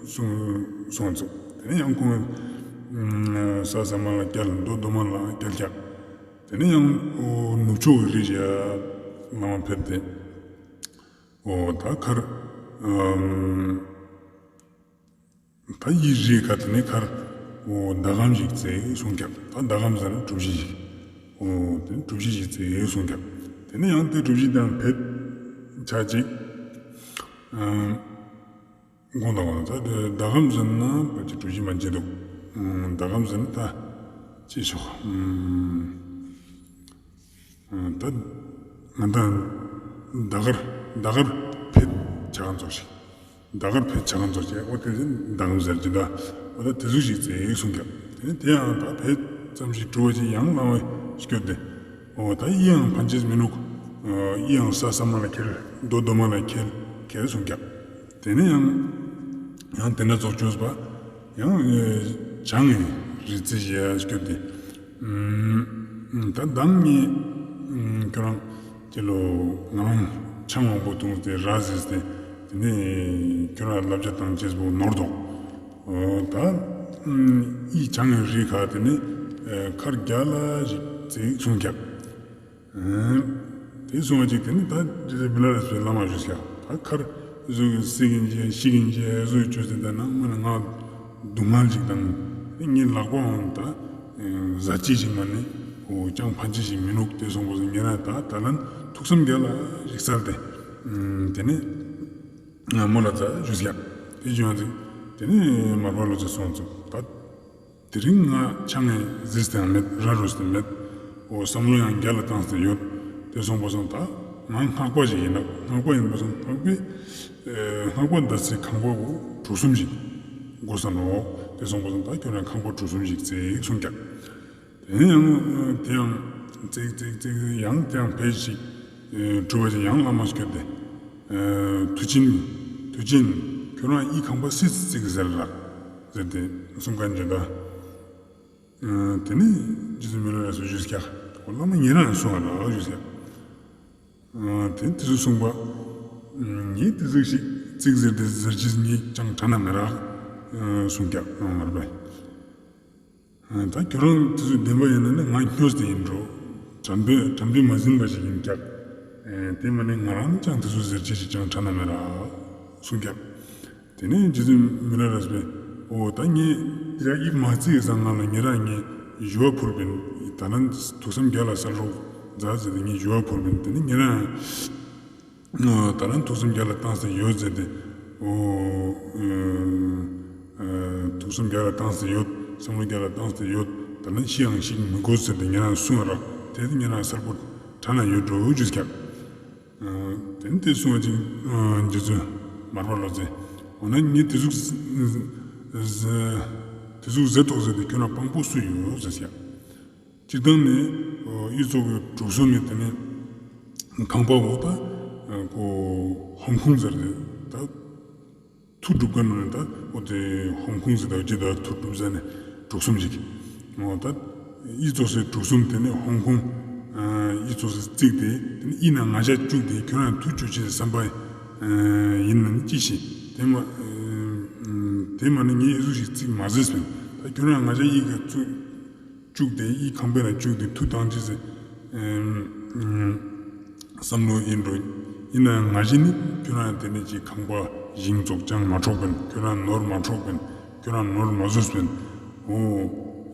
གསུངས་གསུངས་ཚུགས། དེ་ནས་ཡང་ཁོང་ས་ས་མ་ལ་བསྐྱལ་རྡོ་རྡོ་མ་ལ་བསྐྱལ་ཀྱག་དེ་ནས་ཡང་འོ་ནུབ་ཕྱོགས་ཀྱི་རི་ཞིག་བླ་མ་ཕེབས་ཏེ། འོ་ད་མཁར་ཨམ་ད་ཡི་རི་ཁ་དེ་ནས་མཁར་འོ་ཟླ་གམ་ཞིག་བརྩིགས་གསུངས་ཀྱག་ད་ཟླ་གམ་ཟེར་ན་གྲུ་བཞི་ཞིག་འོ་དེ་གྲུ་བཞི་ཞིག་བརྩིགས་གསུངས་ཀྱག་དེ་ནས་ཡང་དེ་གྲུ་བཞི་དང་ཕེབས་ཆ་ཅིག་ཨམ་དགོངས་དག་དགོངས་དག་ད་དེ་ཟླ་གམ་ཟེར་ན་ཕལ་ཆེར་གྲུ་བཞི་མན་ཆད་འདུག་ཟླ་གམ་ཟེར་ན་ད་ཅི་ཤོག་ཨམ། ད་ང་དང་ཟླ་གར་ཟླ་གར་ཕེབས་ཆ་གང་ཚོགས་ཤིག་ཟླ་གར་ཕེབས་ཆ་གང་ཚོགས་ཤིག་འོ་དེ་ཟླ་གམ་ཟེར་གྱི་ད་འོ་ད་དེ་ཟུག་ཞིག་བརྩིགས་གསུངས་ཀྱག་དེ་ནས་དེ་ཡང་ད་ཕེབས་ཙམ་ཞིག་གྲུབ་པ་ཅིག་ཡང་བླ་མ་སྐྱོད་དེ་འོ་ད་ཡི་ཡང་ཕན་ཆད་མི་ནུག་ཡི་ཡང་ས་ས་མ་ལ་ཁྱེར་རྡོ་རྡོ་མ་ལ་ཁྱེར་ཁྱེར་གསུངས་ཀྱག་དེ་ནས་ཡང་ཡང་དེ་འདྲ་ཚོགས་བཅོས་པ་ཡང་བྱང་ངི་རི་རྩེ་ཞིག་སྐྱོད་དེ། ད་མདང་ངས་ཁྱོད་རང་ཅི་ལོ་ང་རང་ཆང་མང་པོ་འཐུངས་ཏེ་ར་བཟས་ཏེ་དེ་ནས་ཁྱོད་རང་བསླབ་བྱ་བཏང་ཅེས་པོ་ནོར་འདུག་ད་ཡི་བྱང་ངི་རི་ཁ་དེ་ནས་མཁར་རྒྱ་ལ་ཞིག་བརྩིགས་གསུངས་ཀྱག་དེ་སོང་བ་ཅིག་དེ་ནི་ད་རྗེ་བཙུན་མི་ལ་རས་པས་བླ་མ་ཞུས་ཀྱག་ད་མཁར་ཟུག་གི་སྲེག་གིན་ཅི་ཤི་གིན་ཅི་ཟུག་བཅོས་ཏེ་ད་ནང་མ་ན་ང་སྡུག་བསྔལ་ཅིག་དང་ངའི་ལག་པའང་ད་ཟ་ཅི་ཞིག་མ་ནི་འོ་ཅང་ཕན་ཅི་ཞིག་མི་ནུག་དེ་སོང་བ་སོང་ཉེ་རང་ད་ད་ལན་ཐུགས་བསམ་རྒྱ་ལ་ཞིག་གསལ་ཏེ་དེ་ནི། མོལ་ལ་ཛད་ཞུས་ཀྱག། དེ་ཞུ་ཡང་ཅིག་དེ་ནེ་མར་པ་ལོ་ཙཱ་སོང་ཙུག་ད། དེ་རིང་ང་ཆང་ངི་ཟེར་ཏེ་ཡང་མེད། ར་རོས་ཏེ་མེད། འོ་བསམ་བློ་ཡང་རྒྱ་ལ་བཏང་སྟེ་ཡོད། དེ་སོང་པ་སང་ད་ང་སྔགས་པ་ཞིག་ཡིན་ན་སྔགས་པ་ཡིན་པ་སང་སྔགས་པའི་ཨེ་སྔགས་པ་འདི་ཚེ་ཁང་པ་བོ་གྲུ་གསུམ་ཞིག་དགོས་ས་ནོག། དེ་སོང་པ་སང་ད་ཁྱོད་རང་ཁང་པ་གྲུ་གསུམ་ཞིག་བརྩིགས་གསུངས་ཀྱག། དེ་ཡང་དེ་ཡང་བརྩིགས་བརྩིགས་བརྩིགས་ཡང་དེ་ཡང་ཕེབས་ཤིག། ཨེ་གྲུབ་པ་ཅིག་ཡང་བླ་མ་སྐྱོད་དེ། ཨེ་མཐུ་ཆེན་མཐུ་ཆེན་ཁྱོད་རང་འི་ཁང་པ་སུས་བརྩིགས་ཟེར་རག་ཟེར་ཏེ་གསུང་མཁན་ཅིག་ད། ཨེ་དེ་ནེ་རྗེ་བཙུན་མི་ལ་རས་པས་ཞུས་ཀྱག། འོ་བླ་མ་ཉེ་རང་སོང་བ་ལ་ཞུས་ཀྱག། ཨེ་དེ་དེ་ཚོ་གསུངས་པ། ཨེ་ངས་དེ་ཟུག་ཞིག་བརྩིགས་ཟེར་ཏེ་ཟེར་ཅེས་ངས་ཅང་དྲན་ན་མེད་རག་གསུངས་ཀྱག། ཨེ་མར་པས། ཨེ་ད་ཁྱོད་རང་དེ་ཚོ་བདེན་པ་ཡིན་ན་ནི་ང་སྨྱོས་ཏེ་ཡིན་འགྲོ། དྲན་པས་དྲན་པས་མ་ཟིན་པ་ཞིག་ཡིན་ཀྱག། ཨེ་དེ་མ་ནི་ང་རང་ནི་ཅང་དེ་ཚོ་ཟེར་ཅེས་ཞིག་ཅང་དྲན་ན་མེད་རག་གསུངས་ཀྱག། དེ་ནེ་རྗེ་བཙུན་མི་ལ་རས་པས། འོ་ད་ངས་ཡ་འི་མ་བརྩིགས་སང་སྔ་ལ་ཉེ་རང་ངས་ཞུ་བ་ཕུལ་བིན། ད་ནི་ཐུགས་བསམ་རྒྱ་ལ་གསལ་རོགས་མཛད་ཟེར་ཏེ་ངས་ཞུ་བ་ཕུལ་བིན། དེ་ནེ་ཉེ་རང་ད་ནི་ཐུགས་བསམ་རྒྱ་ལ་བཏང་སྟེ་ཡོད་ཟེར་ཏེ། འོ་ཨེ་ཐུགས་བསམ་རྒྱ་ལ་བཏང་སྟེ་ཡོད། བསམ་བློ་རྒྱ་ལ་བཏང་སྟེ་ཡོད། ད་ནི་ཤི་ཡང་ཤི་མི་དགོས་ཟེར་ཏེ་ཉེ་རང་གསུངས་རག། དེ་ཉེ་རང་གསལ་པོ་དྲན་ན་ཡོད་འགྲོ་ཞུས་ཀྱག། ཨེ་དེ་ནེ་དེ་གསུངས་པ་ཅིག་ཨེ་རྗེ་བཙུན་མར་པ་ལོ་ཙཱས། འོ་ན་ངས་དེ་ཟུག་ཟེར་དེ་ཟུག་ཟེར་ཏོག་ཟེར་ཏེ་ཁྱོད་རང་དཔང་པོ་སུ་ཡོད་ཟེར་ཀྱག། སྤྱིར་བཏང་ནི་འི་ཙོགས་ཀྱི་གྲུ་གསུམ་ནི་དེ་ནི་ཁང་པ་འོ་ད་ཁོ་ཧོམ་ཁུང་ཟེར་ཏེ་ད་མཐུ་སྒྲུབ་མཁན་ནི་ད་འོ་དེ་ཧོམ་ཁུང་ཟེར་ད་ཅི་ད་མཐུ་སྒྲུབ་ཟེར་ནི་གྲུ་གསུམ་ཞིག། འོ་ད་འི་ཙོགས་སི་གྲུ་གསུམ་དེ་ནི་ཧོམ་ཁུང་འི་ཙོགས་སི་བརྩིགས་ཏེ་དེ་ནི་འི་ན་ང་ཞ་བཅུག་སྟེ་ཁྱོད་རང་མཐུ་སྤྱོད་ཅེས་བསམ་པ་ཡིན་ན་ནི་ཅི་ཞིག་དེ་མ་དེ་མ་ནི་ངས་འི་ཟུག་ཞིག་བརྩིགས་མ་ཟེར་སོང་། ད་ཁྱོད་རང་ང་ཞ་འི་ག་བཅུག་བཅུག་སྟེ་འི་ཁང་པའི་ནང་བཅུག་སྟེ་མཐུ་བཏང་ཅེས་ཟེར། བསམ་བློ་ཡིན་འགྲོ། ཡིན་ནའང་ང་ཞ་ནི་ཁྱོད་རང་དེ་ནི་ཅིག་ཁང་པ་ཞིང་ཙོགས་ཅང་མ་འཕྲོག་པིན། ཁྱོད་རང་ནོར་མ་འཕྲོག་པིན། ཁྱོད་རང་ནོར་མ་ཟོས་པིན། འོ་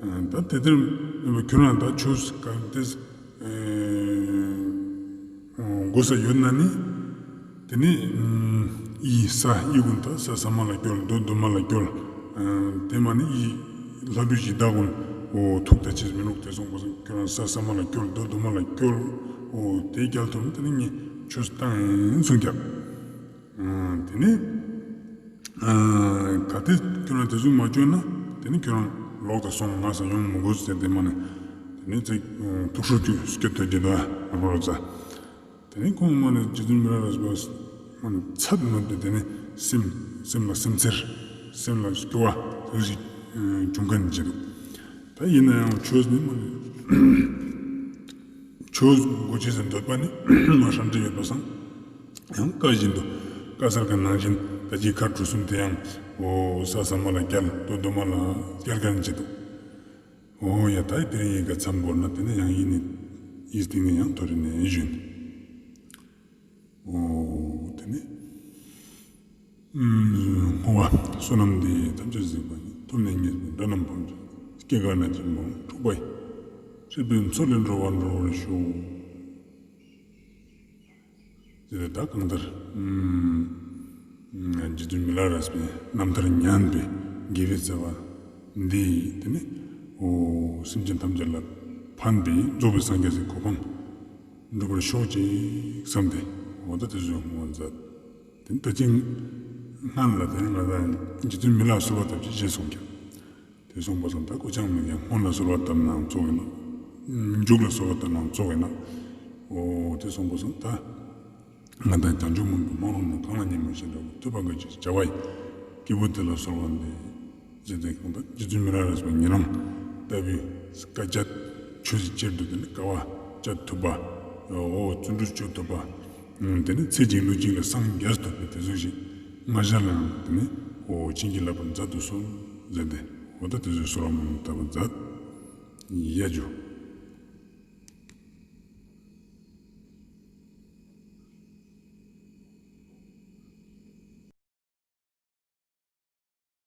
ད་དེ་ལྟར་ཁྱོད་རང་ད་ཆོས་ག་དེ་དགོས་ས་ཡོད་ན་ནི། དེ་ནི་འི་ས་འི་ཀུན་ད་ས་ས་མ་ལ་སྐྱོལ། རྡོ་རྡོ་མ་ལ་སྐྱོལ། དེ་མ་ནི་འི་ལྷ་འབྲུ་ཞི་བདག་ཀུན་འོ་ཐུགས་ད་ཅེས་མི་ནུག། དེ་སོང་པ་སང་ཁྱོད་རང་ས་ས་མ་ལ་སྐྱོལ། རྡོ་རྡོ་མ་ལ་སྐྱོལ། འོ་དེ་རྒྱལ་ཐོབ་དེ་ནི་ངས་ཆོས་བཏང་ཡིན་གསུངས་ཀྱག། དེ་ནི་གལ་ཏེ་ཁྱོད་རང་དེ་ཟུག་མ་བཅོས་ན་དེ་ནི་ཁྱོད་རང་ལོག་ད་སོང་ང་ས་ཡོང་མི་དགོས་ཟེར། དེ་མ་ནི་དེ་ནི་ཚིག་ཐུགས་སྲོག་གི་སྐྱོད་དོ་ཇི་ལྟ་བ་རོ་ཙ། དེ་ནས་ཁོང་མ་ནི་རྗེ་བཙུན་མི་ལ་རས་པ་མ་ནི་ཚད་མེད་པའི་དེ་ནས་སེམས་སེམས་ལ་སེམས་འཚེར། སེམས་ལ་སྐྱོ་བ་དེ་ཞིག་བྱུང་མཁན་ཅིག་འདུག། ད་ཡིན་ན་ཡང་ཆོས་ནི་མ་ནི་ཆོས་གོ་ཆེ་ཟེར་འདོད་པ་ནི་མ་ཧྲ་འདྲེ་ཡོད་པ་སང་ཡང་བཀའ་བཞིན་དུ་བཀའ་སྩལ་མཁན་ནང་བཞིན་ད་ཅི་ཁ་གྲུ་གསུམ་དེ་ཡང་འོ་ས་ས་མ་ལ་སྐྱོལ། རྡོ་རྡོ་མ་ལ་སྐྱོལ་མཁན་ཅིག་འདུག། འོ་ཡ་ད་དེ་རིང་ཡི་ག་མཚམས་བོར་ན་དེ་ནས་ཡང་ཡིན་ནི་ཡིད་སྟེང་ནས་ཡང་ཐོ་རེ་ནས་བཞིན། འོ་དེ་ནས་བསྔོ་བ་བསོད་ནམས་འདི་ཡིས་ཐམས་ཅད་གཟིགས་པ་ཉིད། ཐོབ་ནས་ཉེས་པའི་དགྲ་རྣམས་ཕམ་བྱས་ནས། སྐྱེ་རྒ་ན་འཆིའི་རྦ་ཀློང་འཁྲུགས་པ་ཡི། སྲིད་པའི་མཚོ་ལས་འགྲོ་བ་སྒྲོལ་བར་ཤོག། ཟེར་ཏེ་ད་གང་ལྟར་རྗེ་བཙུན་མི་ལ་རས་པའི་རྣམ་ཐར་ཉན་པའི་དགེ་བའི་རྩ་བ་འདི་དེ་ནི་འོ་སེམས་ཅན་ཐམས་ཅད་ལ་ཕན་པའི་རྫོགས་པའི་སངས་རྒྱས་སི་གོ་འཕང་འགྲུབ་པར་ཤོག་ཅིག་བསམ་སྟེ་འོ་ད་དེ་ཚོའི་བསྔོ་བ་མཛད། དེ་ནི་ད་ཅི་སྔན་ལ་དེ་ནི་ང་དང་རྗེ་བཙུན་མི་ལ་གསོལ་བ་བཏབ་ཅེས་ཞེས་གསུངས་ཀྱང་། དེ་སོང་པ་སང་ད་སྐུ་ཅང་མི་རྒན་སྔོན་ལ་གསོལ་བ་བཏབ་ནའང་ཙོགས་ཡིན་ནོག། མཇུག་ལ་གསོལ་བ་བཏབ་ནའང་ཙོགས་ཡིན་ནོག། འོ་དེ་སོང་པ་སང་ད་ང་དང་བྱང་ཆུབ་སྨོན་པའི་སྨོན་ལམ་རྣམས་གང་ལ་སྙན་པར་ཞེས་གྲགས་པའི་ཐོས་པ་དགའ་བའི་བྱ་བ་ཡི་སྐྱེས་བུ་དེ་ལ་གསོལ་བ་འདེབས། ཟེར་ཏེ་གང་ལྟར་རྗེ་བཙུན་མི་ལ་རས་པ་ཉེ་རང་ལྟ་བུའི་བཀའ་ཆད་ཆོས་སི་ཆེད་དུ་དེ་ནི་དཀའ་བ་སྤྱད་ཐུབ་པ། འོ་བརྩོན་འགྲུས་བསྐྱེད་ཐུབ་པ། དེ་ནི་ཚེ་གཅིག་ལུས་གཅིག་ལ་སངས་རྒྱས་ཐུབ་པའི་དེ་ཚོ་ཞིག་ང་ཞ་ལའང་དེ་ནི་འོ་བྱིན་གྱིས་བརླབ་པར་མཛད་དུ་གསོལ་ཟེར་ཏེ་འོ་ད་དེ་ཚོའི་གསོལ་བ་སྨོན་ལམ་བཏབ་པ་མཛད། ཡ་ཇུ།